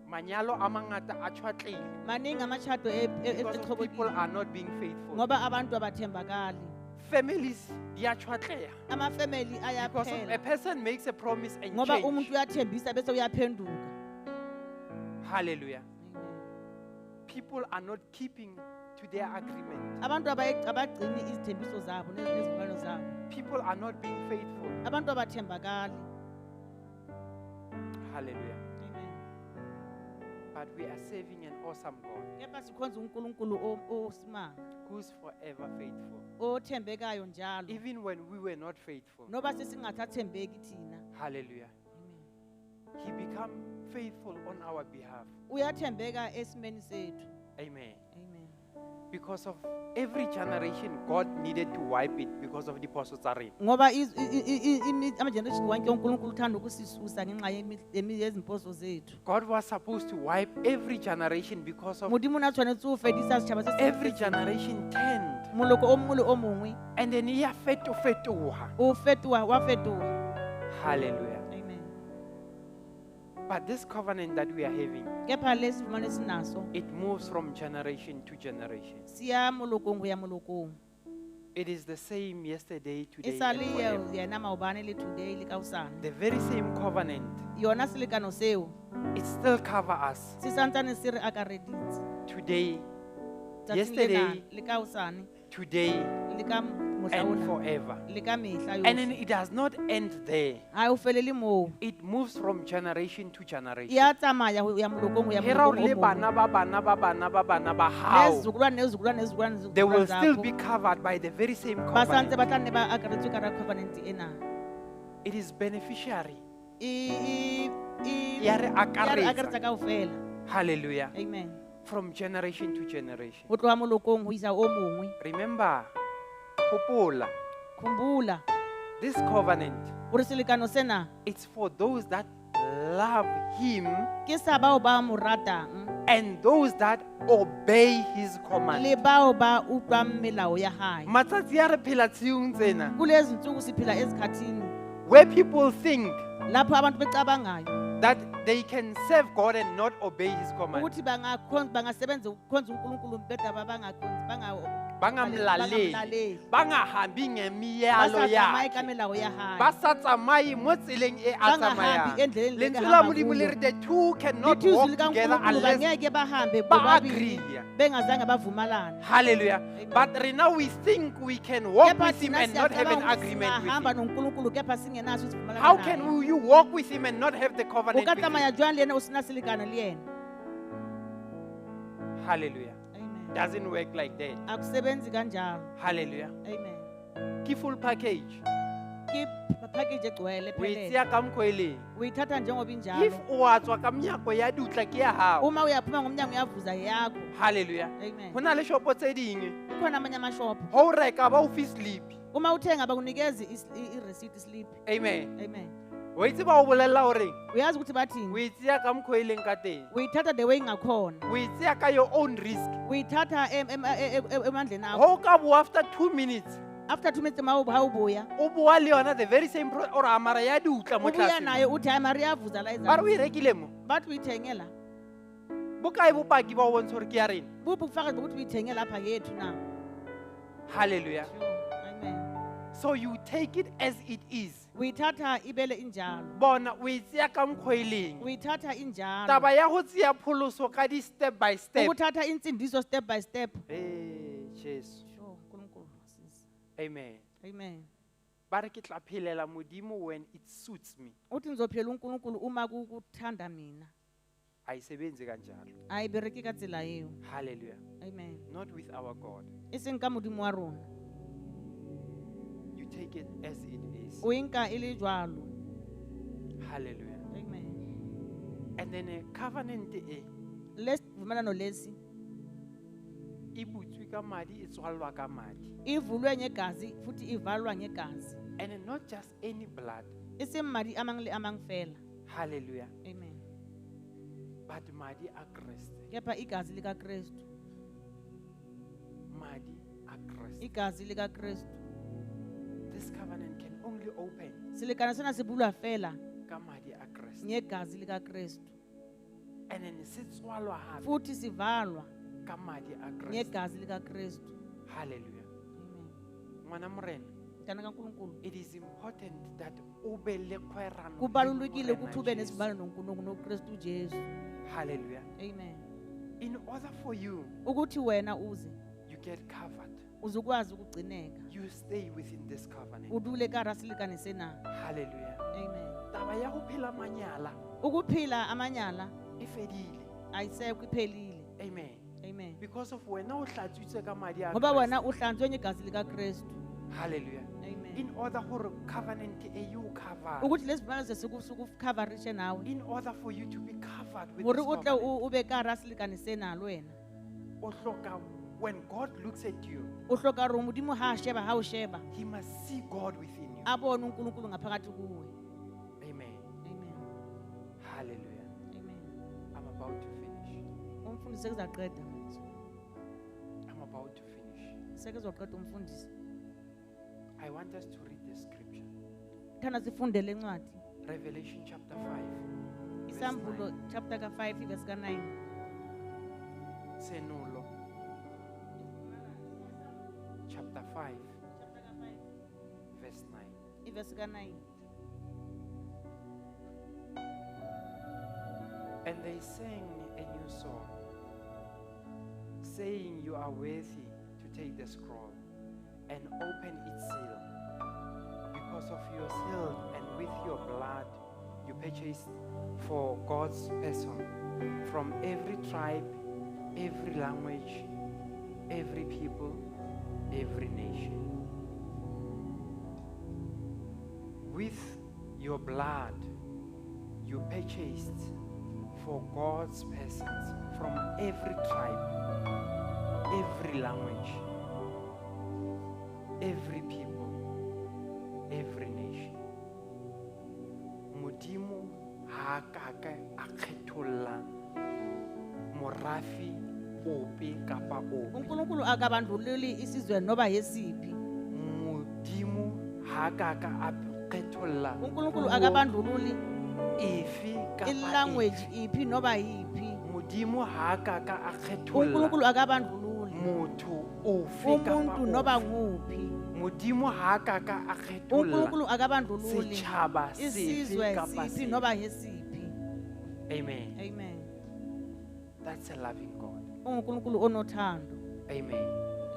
Manyalo a mangata a tjhwatlehile Maningi amatshato because of people eqhobokile are not being faithful. ngoba abantu abathembakali. Families di a tjhwatleha Amafamily because of a ayaphela person makes a promise and ngoba umuntu change. uyathembisa bese uyaphenduka. Hallelujah. Amen. People are not keeping to their agreement. Abantu abagcini izithembiso zabo nezivumelwano zabo. People are not being faithful. Abantu abathembakali. Hallelujah. Amen. But we are serving an awesome God Kepha sikhonza uNkulunkulu osimanga, who's forever faithful. othembekayo njalo. Even when we were not faithful. Noba sesingathathembeki thina. Hallelujah. Amen. He become faithful on our behalf. Uyathembeka esimeni sethu. Amen. Amen. Because of every generation, God needed to wipe it because of the phoso tsa rena. Ngoba ama-generation wonke uNkulunkulu uthanda ukusisusa ngenxa yezimposo zethu. God was supposed to wipe every generation because of Modimo o ne a tshwanetse ho fedisa setjhaba se seng every le se seng. generation turned. Moloko o mongwe le o mongwe And then ya feto-fetoha. o fetoha wa fetoha. Hallelujah. Amen. But this covenant that we are having, Kepha lesi sivumelwano esinaso it moves from generation to generation. siya molokong ho ya molokong. It is the same yesterday, E today, sa and le forever. yena maobane le today le kaosane. The very same covenant, Yona selekano seo it still cover us se santsane se re akareditse. today, Tsatsing Yesterday, lena le kaosane today, le ka mohla and ona forever. le ka mehla And then yohle. it does not end there. Ha o felele moo. It moves from generation to generation. E a tsamaya ho ya molokong ho ya Hera molokong le o mong. bana ba bana ba bana ba bana ba hao, Nezizukulwane nezizukulwane nezizukulwane they will nezizukulwane still zakho. be covered by the very same Ba santse covenant. ba tla nne ba akaretswe ka hara covenant ena. It is beneficiary. E Ya re ya re akaretsa. akaretsa kaofela. Hallelujah. Amen. From generation to generation. Ho tloha molokong ho isa o mongwe. Remember, hopola, Khumbula this covenant, hore selekano sena it's for those that love him ke sa bao ba mo ratang and those that obey his command. le bao ba utlwang melao ya hae. Matsatsi a re phela tshiung tsena, Kulezi nsuku siphila ezikhathini where people think lapho abantu becabangayo that they can serve God and not obey his command. ukuthi bangasebenza ukukhonza uNkulunkulu beda bangakhonzi Bangamlaleli. Bangamlaleli. Bangahambi Ba ngemiyalo sa tsamaye ka yakhe. melao ya hae. Ba sa tsamaye mo tseleng e a Bangahambi tsamayang. endleleni le Lentswe la ehamba Modimo le kuyo. re the two cannot Lithi izwi walk together likaNkulunkulu unless bangeke bahambe ba bobabili agree. bengazange bavumelana. Hallelujah. Amen. But Rena, we think we can walk Kepha with him thina and not have an siyacabanga ukuthi agreement with singahamba him. noNkulunkulu kepha singenaso isivumelwano How naye. can you walk with him and not have the O covenant ka with tsamaya him? jwang le yena o sena selekano le yena? Hallelujah. Amen. Doesn't work like that. Akusebenzi kanjalo. Hallelujah. Amen. Ke full package. Ke package egcwele O e phelele. tseya ka mokgwa e leng. Uyithatha njengoba injalo. If o a tswa ka monyako ya dutla ke ya hao. Uma uyaphuma ngomnyango uyavuza yakho. Hallelujah. Amen. Ho na le shopo tse ding. Kukhona amanye amashophu. Ha o reka ba o fe slip. Uma uthenga bakunikeza i-receipt slip. Amen. Amen. O itse ba o bolella hore Uyazi ukuthi o bathini? e tseya ka mokgwa e leng ka teng. Uyithatha the way ingakhona. O e tseya ka your own risk. Uyithatha emandleni Ha akho. o ka boa after 2 minutes, After 2 minutes ma ha ubuya, o boa le yona the very same or amara ya dutla mo ubuya tlase. nayo uthi hayi mara iyavuza la Ba re o ezansi. e rekile mo. Bathi uyithenge la. Bokae bopaki ba o bontsha hore ke ya rena? Buphi ubufakazi bokuthi uyithenge lapha yethu na? Hallelujah. Sure. Amen. So you take it as it is. Uyithatha ibele injalo. Bona o e tseya ka mokgwa e leng. Uyithatha injalo. Taba ya ho tseya pholoso ka di step by step. Ukuthatha insindiso step by step. Eh, Jesu. Sure, uNkulunkulu asize. Amen. Amen. Ba re ke tla phelela Modimo when it suits me. Uthi ngizophila uNkulunkulu uma kukuthanda mina. Ayisebenzi kanjalo. Ayibereki ka tsela eo. Hallelujah. Amen. Not with our God. E seng ka Modimo wa rona. You take it as it is. O e nka e le jwalo. Hallelujah. Amen. And then a covenant e Le sivumelwano lesi e butswe ka madi, e tswallwa ka madi. ivulwe ngegazi futhi ivalwa ngegazi. And then not just any blood. E seng madi a mang le a mang fela. Hallelujah. Amen. But madi a Kreste. Kepha igazi likaKristu. Madi a Kreste. Igazi likaKristu. This covenant can only open Selekano sena se bulwa fela ka madi a Kreste. ngegazi likaKristu. And then se tswalwa hape Futhi sivalwa ka madi a Kreste. ngegazi likaKristu. Hallelujah. Amen. Ngwana Morena, Mntana kaNkulunkulu. it is important that o be le kgwerano le Kubalulekile Morena ukuthi ube Jesu. nesivumelwano noNkulunkulu noKristu Jesu. Hallelujah. Amen. In order for you, Ukuthi wena uze you get covered. uzokwazi ukugcineka. You stay within this covenant. O dule ka hara selekane sena. Hallelujah. Amen. Taba ya ho phela manyala Ukuphila amanyala e fedile. ayisekho iphelile. Amen. Amen. Because of wena o hlatswitswe ka madi a Ngoba Kreste. wena uhlanzwe ngegazi likaKristu. Hallelujah. Amen. In order hore covenant e you cover. Ukuthi lesivumelwano sikukhavarishe nawe. In order for you to be covered with Hore this o tle covenant, o be ka hara selekane sena le wena. o hloka when God looks at you, O hloka hore Modimo ha a sheba ha o sheba he must see God within you. a bone uNkulunkulu ngaphakathi kuwe. Amen. Amen. Hallelujah. Amen. I'm about to finish. Umfundisi sekuzaqeda manje. I'm about to finish. Sekuzoqeda umfundisi. I want us to read the scripture. Thanda sifunde le ncwadi. Revelation chapter 5. verse Isambulo 9. chapter ka-5 verse ka-9. Senulo. Chapter 5, verse 9. Ivesi ka-9. And they sang a new song, saying, You are worthy to take the scroll and open its seal. Because of your seal and with your blood you purchased for God's person from every tribe, every language, every people, every nation. With your blood you purchased for God's persons from every tribe, every language, every people, every nation. Modimo ha a ka ka a kgetholla morafe ope kapa ope. uNkulunkulu akabandlululi isizwe noba yesiphi. Modimo ha a ka ka a kgetholla uNkulunkulu puo akabandlululi efe kapa ilanguage efe. iphi noba yiphi. Modimo ha a ka ka a kgetholla uNkulunkulu akabandlululi Motho ofe kapa Umuntu noba ofe. nguphi. Modimo ha a ka ka a kgetholla uNkulunkulu akabandlululi setjhaba sefe isizwe kapa siphi sefe. noba yesiphi. Amen. Amen. That's a loving God. UNkulunkulu onothando. Amen.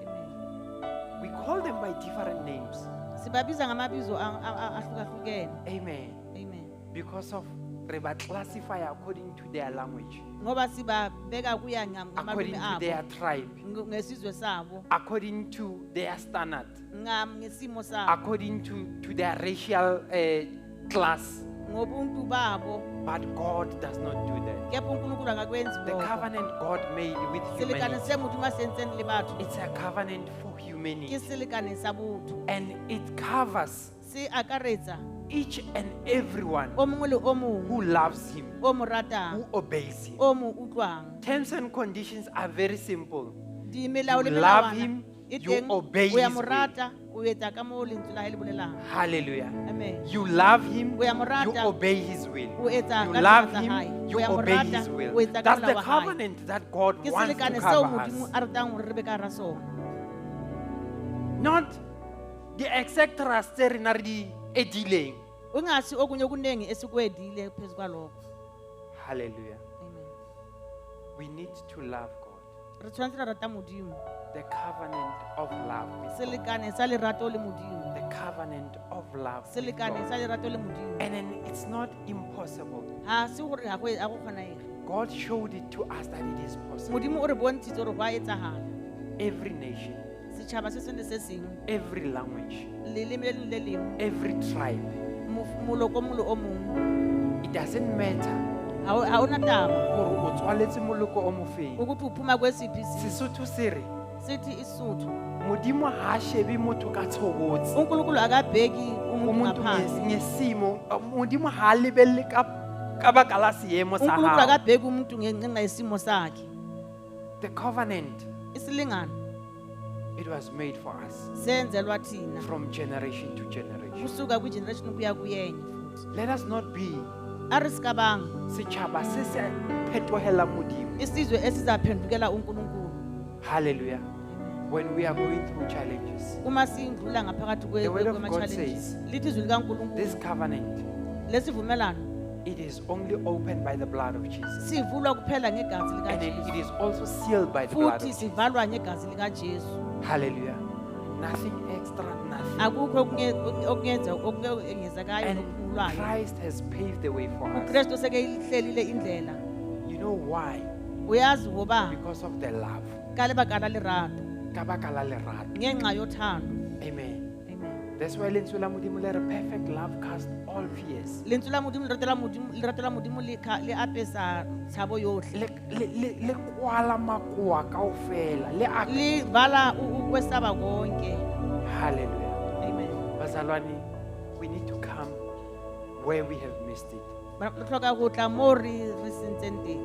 Amen. We call them by different names. Sibabiza ngamabizo ahlukahlukene. Amen. Amen. Because of re ba classify according to their language, Ngoba sibabeka kuya according ngamalimi to abo, their tribe, ngesizwe sabo, according to their standard, ngesimo sabo, according to their racial class. ngobuntu babo. But God does not do that. Kepha uNkulunkulu akakwenzi The lokho. covenant God made with Selekane humanity, se Modimo a se entseng le batho it's a covenant for ke humanity. selekane sa botho. And it covers Se akaretsa each and everyone o mongwe le o mongwe who loves him, o mo ratang, who obeys him. o mo utlwang. Terms and conditions are very simple. Dimelao le You love melawana him, e you teng, obey o ya his mo will. rata, o etsa ka moo lentswe la hae le bolelang. Hallelujah. Amen. You love him, O ya mo you rata, obey his will. o etsa You ka love tsela tsa him, hae. you O ya mo obey rata, his will. o etsa ka That's the molao wa hae. covenant that God Ke wants to selekane seo cover Modimo us. a ratang hore re be ka hara sona. Not the etcetera tse rena re di edileng. Ungasi okunye okuningi esikwedile phezu kwalokho. Hallelujah. Amen. We need to love God. Re tshwanetse ra rata Modimo. The covenant of love with God. Selekane sa lerato le Modimo. The covenant of love with Selekane God. sa lerato le Modimo. And then it's not impossible. Ha se hore ha go kgonege. God showed it to us that it is possible. Modimo o re bontshitse hore ho a etsahala. Every nation, Setjhaba se seng le se seng, every language, leleme le leng le leng, every tribe. moloko o mong le o mong, It doesn't matter ha o na taba gore o tswaletse moloko o mofeng. ukuthi uphuma kwesiphi isizwe. Sesotho se re Sithi isiSuthu, Modimo ha a shebe motho ka tshobotsi. uNkulunkulu akabheki umuntu Umuntu ngaphansi. ngesimo, Modimo ha a lebelle ka baka la seemo sa uNkulunkulu hao. akabheki umuntu ngenxa yesimo sakhe. The covenant, Isilingano it was made for us senzelwa thina from generation to generation. kusuka kwi-generation kuya kuyenye futhi. Let us not be A re se ka bang setjhaba se se phetohela Modimo. isizwe esizaphendukela uNkulunkulu. Hallelujah. When we are going through challenges, Uma sindlula ngaphakathi The word of God kwama-challenges, says, lithi izwi likaNkulunkulu this covenant, lesivumelano it is only opened by the blood of Jesus. sivulwa kuphela ngegazi And then it likaJesu is also sealed by the blood of futhi Jesus. sivalwa ngegazi likaJesu. Hallelujah. Nothing extra, nothing. Akukho okungenza okungezekayo And nokuphungulwayo. Christ has paved the way for us. uKristu sekeyihlelile indlela. You know why? Uyazi ngoba Because of the love. ka lebaka la lerato, Ka baka la lerato. ngenxa yothando. Amen. Amen. That's why lentswe la Modimo le re perfect love casts all fears. Lentswe la Modimo, lerato la Modimo, lerato la Modimo le apesa tshabo yohle. Le kwala makoa kaofela. Le Le vala ukwesaba konke. Hallelujah. Amen. Bazalwane, we need to come where we have missed it. Re hloka ho tla moo re sentseng teng.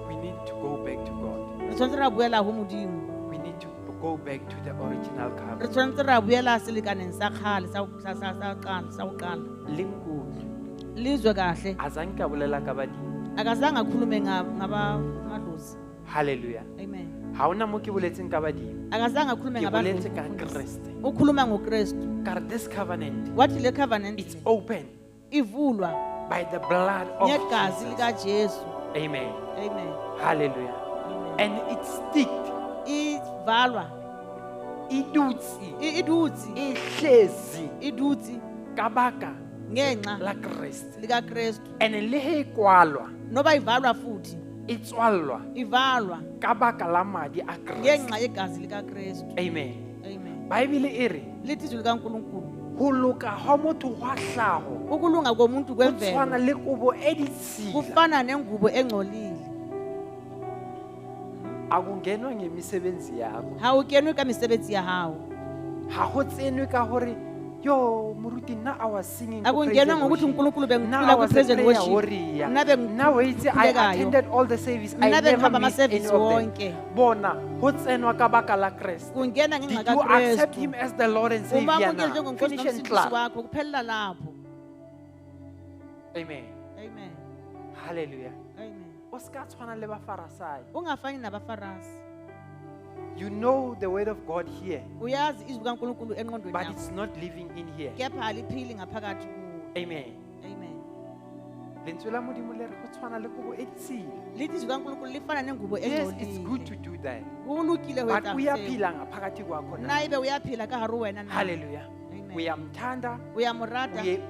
We need to go back to God. Re tshwanetse ra boela ho Modimo. We need to go back to the original Re covenant. tshwanetse ra boela selekaneng sa kgale sa ho qala. Le nkutlwe. Lizwe kahle. Azange ka bolela ka badimo. Akazange akhulume ngabamadlozi. Hallelujah. Amen. Ha hona mo ke boletseng ka badimo. Akazange akhulume Ke ngabadlozi. boletse ka Kreste. Ukhuluma ngoKristu. Ka re this covenant, Wathi le covenant it's open ivulwa by the blood of ngegazi Jesus. likaJesu. Amen. Amen. Hallelujah. Amen. And it's sticked. Ivalwa. E dutse. Idutse. E hlezi Idutse ka baka ngenxa la Kreste. likaKristu. And le he e kwalwa, Noba ivalwa futhi e tswallwa ivalwa ka baka la madi a Kreste. ngenxa yegazi likaKristu. Amen. Amen. Bible e re Lithi izwi likaNkulunkulu ho loka ha motho hwa hlaho ukulunga komuntu ho tshwana kwemvelo le kobo e ditshila. kufana nengubo engcolile. Akungenwa ngemisebenzi yakho. Ha o kenwe ka mesebetsi ya hao. Ha ho tsenwe ka hore yo moruti nna I was singing ko praise Akungenwa and ngokuthi worship. uNkulunkulu Nna bengicula I was a ku-praise and prayer worship. warrior. Nna Nna o itse I bengikhulekayo. attended all the service. I Nna never bengihamba missed any ama-service of them. wonke. Bona ho tsenwa ka baka la Kreste. Kungena ngenxa Did you accept kaKristu. him as the Lord and Savior Umamukele now? njengoNkosi Finish and nomsindisi clap. wakho kuphelela lapho. Amen. Amen. Hallelujah. Amen. O ska tshwana le bafarasai. Ungafani nabafarasi. You know the word of God here, Uyazi izwi kaNkulunkulu engqondweni but yakho. it's not living in here. Kepha aliphili ngaphakathi kuwe. Amen. Amen. Lentswe la Modimo le re go tshwana le kobo e ditshila. Lithi izwi kaNkulunkulu lifana nengubo Yes, it's good engcolile. to do that. Kulungile ho But etsa seo. uyaphila ngaphakathi kwakho na? Na ebe uyaphila ka hare ho wena na? Hallelujah. Amen. Uyamthanda, Uyamorata. uye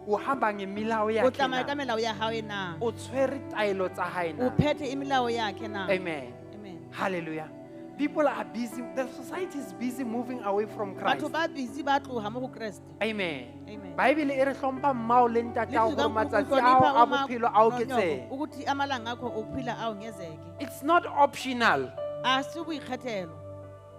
uhamba ngemilawo O yakhe tsamaya ka na? melao ya hae na? O tshwere taelo tsa hae O na? phethe imilawo yakhe na? Amen. Amen. Hallelujah. People are busy, the society is busy moving away from Christ. Batho ba busy ba tloha mo ho Kreste. Amen. Amen. Bible e re hlompha mmao le ntatao Lizwi hore kaNkulunkulu matsatsi hlonipha ao a uma bophelo a nonyoko, oketsehe. ukuthi amalanga akho okuphila awungezeke. It's not optional. A se boikgethelo.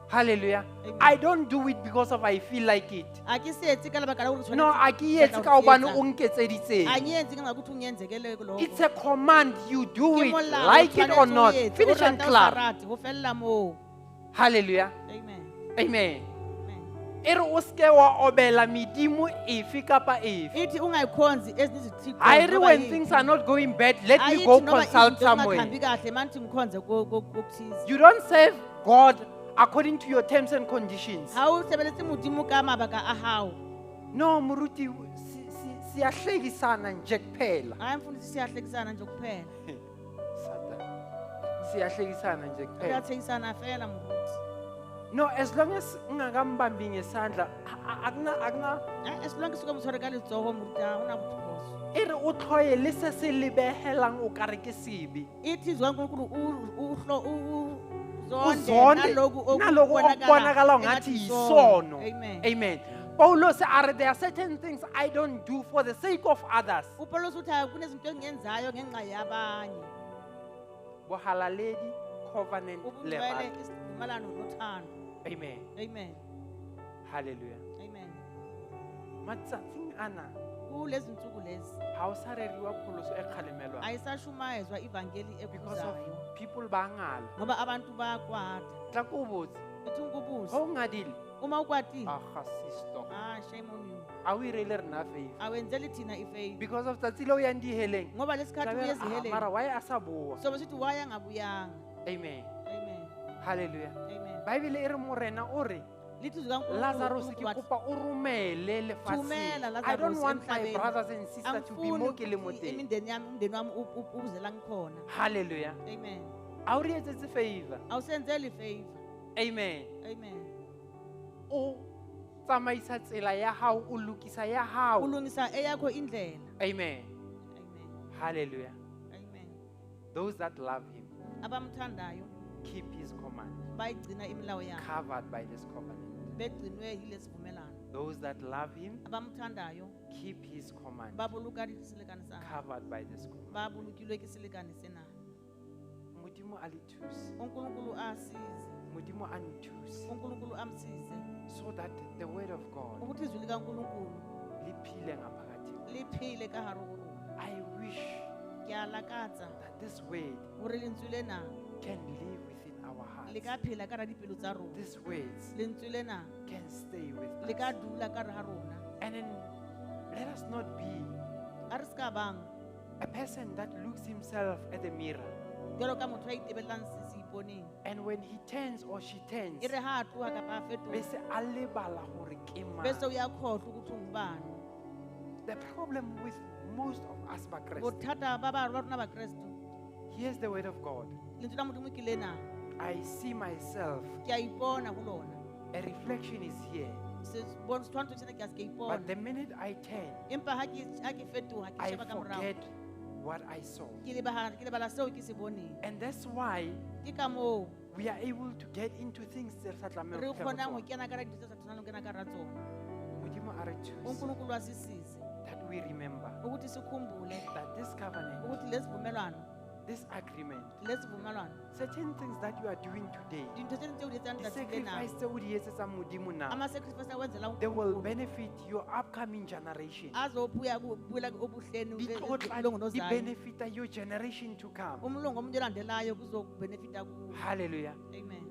Hallelujah. Amen. I don't do it because of I feel like it. A ke se etse ka lebaka la hore tshwanetse No, a ke ke etse batla ka ho hobane se o etsa. nketseditseng. A nye etse ka nqa ukuthi ungenzekele lokho. It's a command. You do Ke it, molao, like it or tshwanetse o not. etse, o Finish and rata o sa klaar. rate, ho fella moo. Hallelujah. Amen. Amen. Amen. E re o seke wa obela medimo efe kapa efe. Ithi ungayikhonzi ezinye izithixo Ha e re noba when yiphi. things are not going bad, let me Ayithi go noba consult izinto somewhere. zingahambi kahle manje ngikhonze kokuthize. You don't serve God according to your terms and conditions. Ha o sebeletse Modimo ka mabaka a hao. No, moruti, siyahlekisana nje kuphela. Hayi mfundisi siyahlekisana nje kuphela. Satan. Siyahlekisana nje kuphela. Siyahlekisana fela moruti. No, as long as ngingakambambi ngesandla, akuna As long as o ka mo tshware ka letsoho moruti ha hona bophoso. e re o tlhoye le se se lebehelang o kare ke sebe. Ithi izwi kaNkulunkulu Uzonde uzonde naloku naloku okubonakala ngathi yisono. Amen. Amen. Paulos a re there are certain things I don't do for the sake of others. uPaulos uthi "Hayi, kunezinto engiyenzayo ngenxa yabanye. Bohalaledi, covenant, Ubungcwele, lerato. isivumelwano nothando. Amen. Amen. Hallelujah. Amen. Matsatsing ana Kulezi nsuku lezi ha o sa reriwa pholoso e kgalemelwang ayisashumayezwa ivangeli because of ekhuzayo people ba ngala. ngoba abantu bayakwata. Tla ko o botse, Ithi ngikubuze ha o ngadile, uma ukwatile, aga sister, ah shame on you. a o irele rena favor. Awenzeli thina ifavor Because of tsatsi le o yang diheleng, ngoba lesikhathi tla be uye re, "Ah, mara eziheleni why a sa boa?" sobe sithi why angabuyanga. Amen. Amen. Hallelujah. Amen. Bible e re morena o re Lithi izwi kaNkulunkulu Lazarus ke uNkulunkulu wathi, kopa o romele lefatsheng. Thumela I don't Lazarus want my emhlabeni. brothers and sisters to be Angifuni mo ke le mo ukuthi teng. imindeni yami umndeni wami uze la ngikhona. Hallelujah. Amen. A o re etsetse favor. Awusenzeli favor. Amen. Amen. O tsamaisa tsela ya hao, o lokisa ya hao. Ulungisa eyakho indlela. Amen. Amen. Hallelujah. Amen. Those that love him Abamthandayo keep his command, bayigcina imilawo yakhe. covered by this covenant. Begcinwe yilesivumelwano. Those that love him Abamthandayo keep his command, babuluka selekane sa hae. covered by this covenant. Ba bolokilwe ke selekane sena. Modimo a le thuse. uNkulunkulu asize. Modimo a nthuse. uNkulunkulu amsize So that the word of God ukuthi izwi likaNkulunkulu le phile ngaphakathi. liphile ka hare ho rona. I wish Ke a lakatsa that this word hore lentswe lena can live within our le ka hearts. phela ka hara dipelo tsa rona. These words Lentswe lena can stay with le ka us. dula ka hare ha rona. And then let us not be A re se ka bang a person that looks himself at the mirror. jwalo ka motho a itebellang seiponeng. And when he turns or she turns, E re ha a tloha kapa a fetoha bese a lebala hore ke mang. bese uyakhohlwa ukuthi ungubani. The problem with most of us Bakreste, Bothata ba rona Bakreste, here's the word of God. lentswe la Modimo ke lena. I see myself. Ke a ipona ho lona. A reflection is here. Setshwantsho sena ke a se ke But ipona. the minute I turn, Empa ha ke fetoha ke I sheba ka morao. forget what I saw. Ke lebala seo ke se boneng. And that's why Ke ka moo we are able to get into things tse re sa tlamehang re ho kena kgonang ho ho tsona. kena ka hara dintho tse sa tshwanelang ho kena ka hara tsona. Modimo a re thuse uNkulunkulu asisize that we remember ukuthi sikhumbule that this covenant, ukuthi lesivumelwano this agreement, lesivumelwano certain things that you are doing today, dintho tse ding tseo di etsang the letsatsi lena sacrifice tse o di etsetsang Modimo now, ama-sacrifice awenzela they will uNkulunkulu benefit your upcoming generation. azobuya kubuyela obuhleni Di tlo tla umlongo di nozayo benefita your generation to come. umlongo omunye olandelayo kuzobenefita kuwo. Hallelujah. Amen.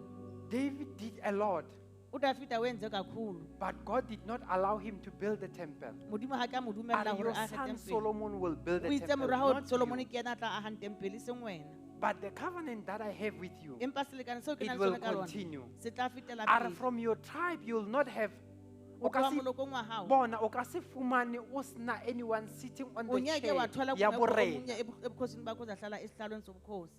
David did a lot, uDavida wenze kakhulu. but God did not allow him to build the temple. Modimo ha ka mo dumella And hore your a ahe son tempele. Solomon will build O the itse temple, mora hao not Solomon you. ke yena a tla ahang tempele, e seng wena. But the covenant that I have with you, Empa selekane seo ke it nang le will sona ka lona continue. se tla fetela A re pele. from your tribe you'll not have Ho o ka tloha se molokong wa hao bona o ka se fumane o sena anyone sitting on o the ngeke chair wathola ya kungekho borena. omunye ebukhosini bakho ozahlala esihlalweni sobukhosi.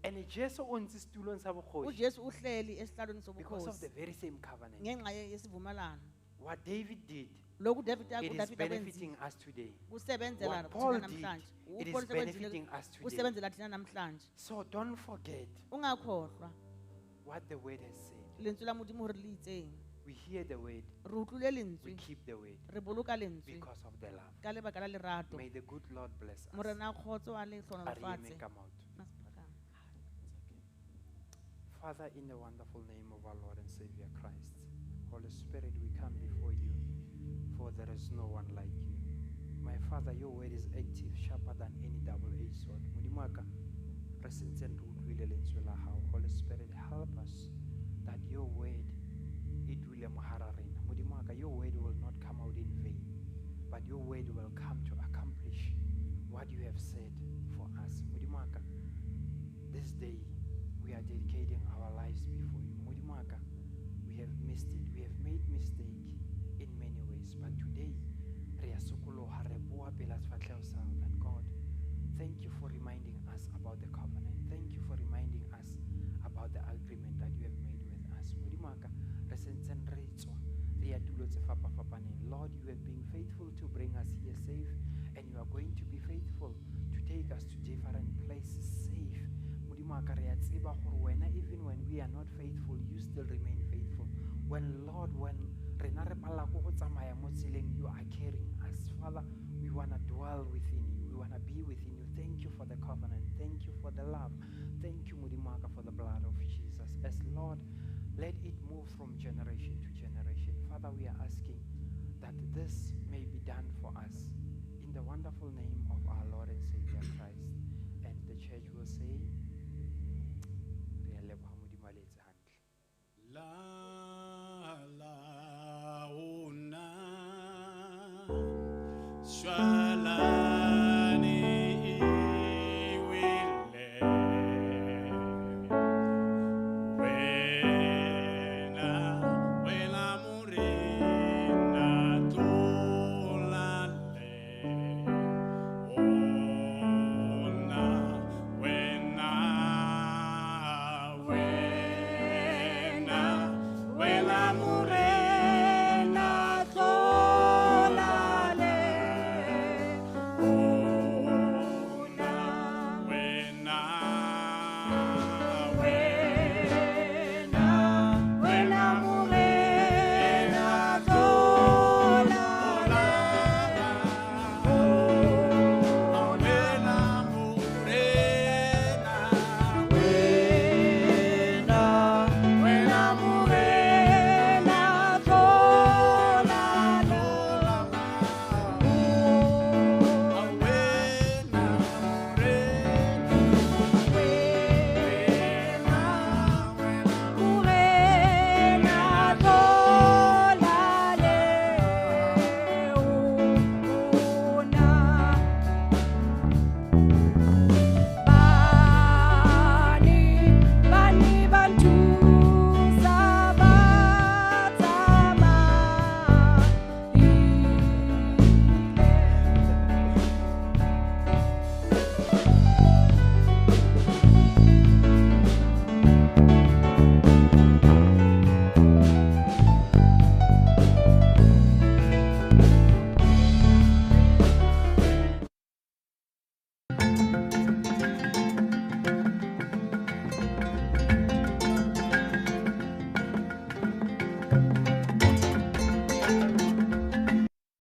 And Jesu o ntse setulong sa bokgoši UJesu uhleli esihlalweni because of the sobukhosi very same covenant. ngenxa yesivumelano. What David did, Lokhu David it is uDavid akwenzile benefiting us today. kusebenzela What Paul thina did, namhlanje. it is uPaul sekwenzile benefiting us today. kusebenzela thina namhlanje. So don't forget Ungakhohlwa what the word has said. lentswe la Modimo hore le itseng. We hear the word, Re utlwile we lentswe, keep the word re boloka lentswe because of the love. ka lebaka la lerato. May the good Lord bless us. Morena a kgotso a le A re hlohonolofatse. emeng ka maoto. Masiphakame. Father, in the wonderful name of our Lord and Savior Christ, Holy Spirit, we come before you, for there is no one like you. My Father, your word is active, sharper than any double-edged sword. Modimo wa ka, re sentseng re utlwile lentswe la hao. Holy Spirit, help us that your word e dule mo hara rena. Modimo wa ka, your word will not come out in vain, but your word will come to accomplish what you have said for us. Modimo wa ka, this day we are dedicating our lives before you. Modimo wa ka, we have missed it. We have made mistake in many ways, but today re a sokoloha, re boa pela sefahleho sa hao, that God, thank you for reminding us about the covenant. Thank you for reminding us about the agreement that you have made with us. Modimo wa ka, re sentseng re tswa, re ya tulo tse fapafapaneng. Lord, you have been faithful to bring us here safe, and you are going to be faithful to take us to different places safe. Modimo wa ka, re a tseba gore wena, even when we are not faithful, you still remain faithful. When, Lord, when rena re palelwa ke go tsamaya mo tseleng, you are carrying us. Father, we want to dwell within you. We want to be within you. Thank you for the covenant. Thank you for the love. Thank you, Modimo wa ka, for the blood of Jesus. As Lord, let it move from generation to generation. Father, we are asking that this may be done for us. In the wonderful name of our Lord and Savior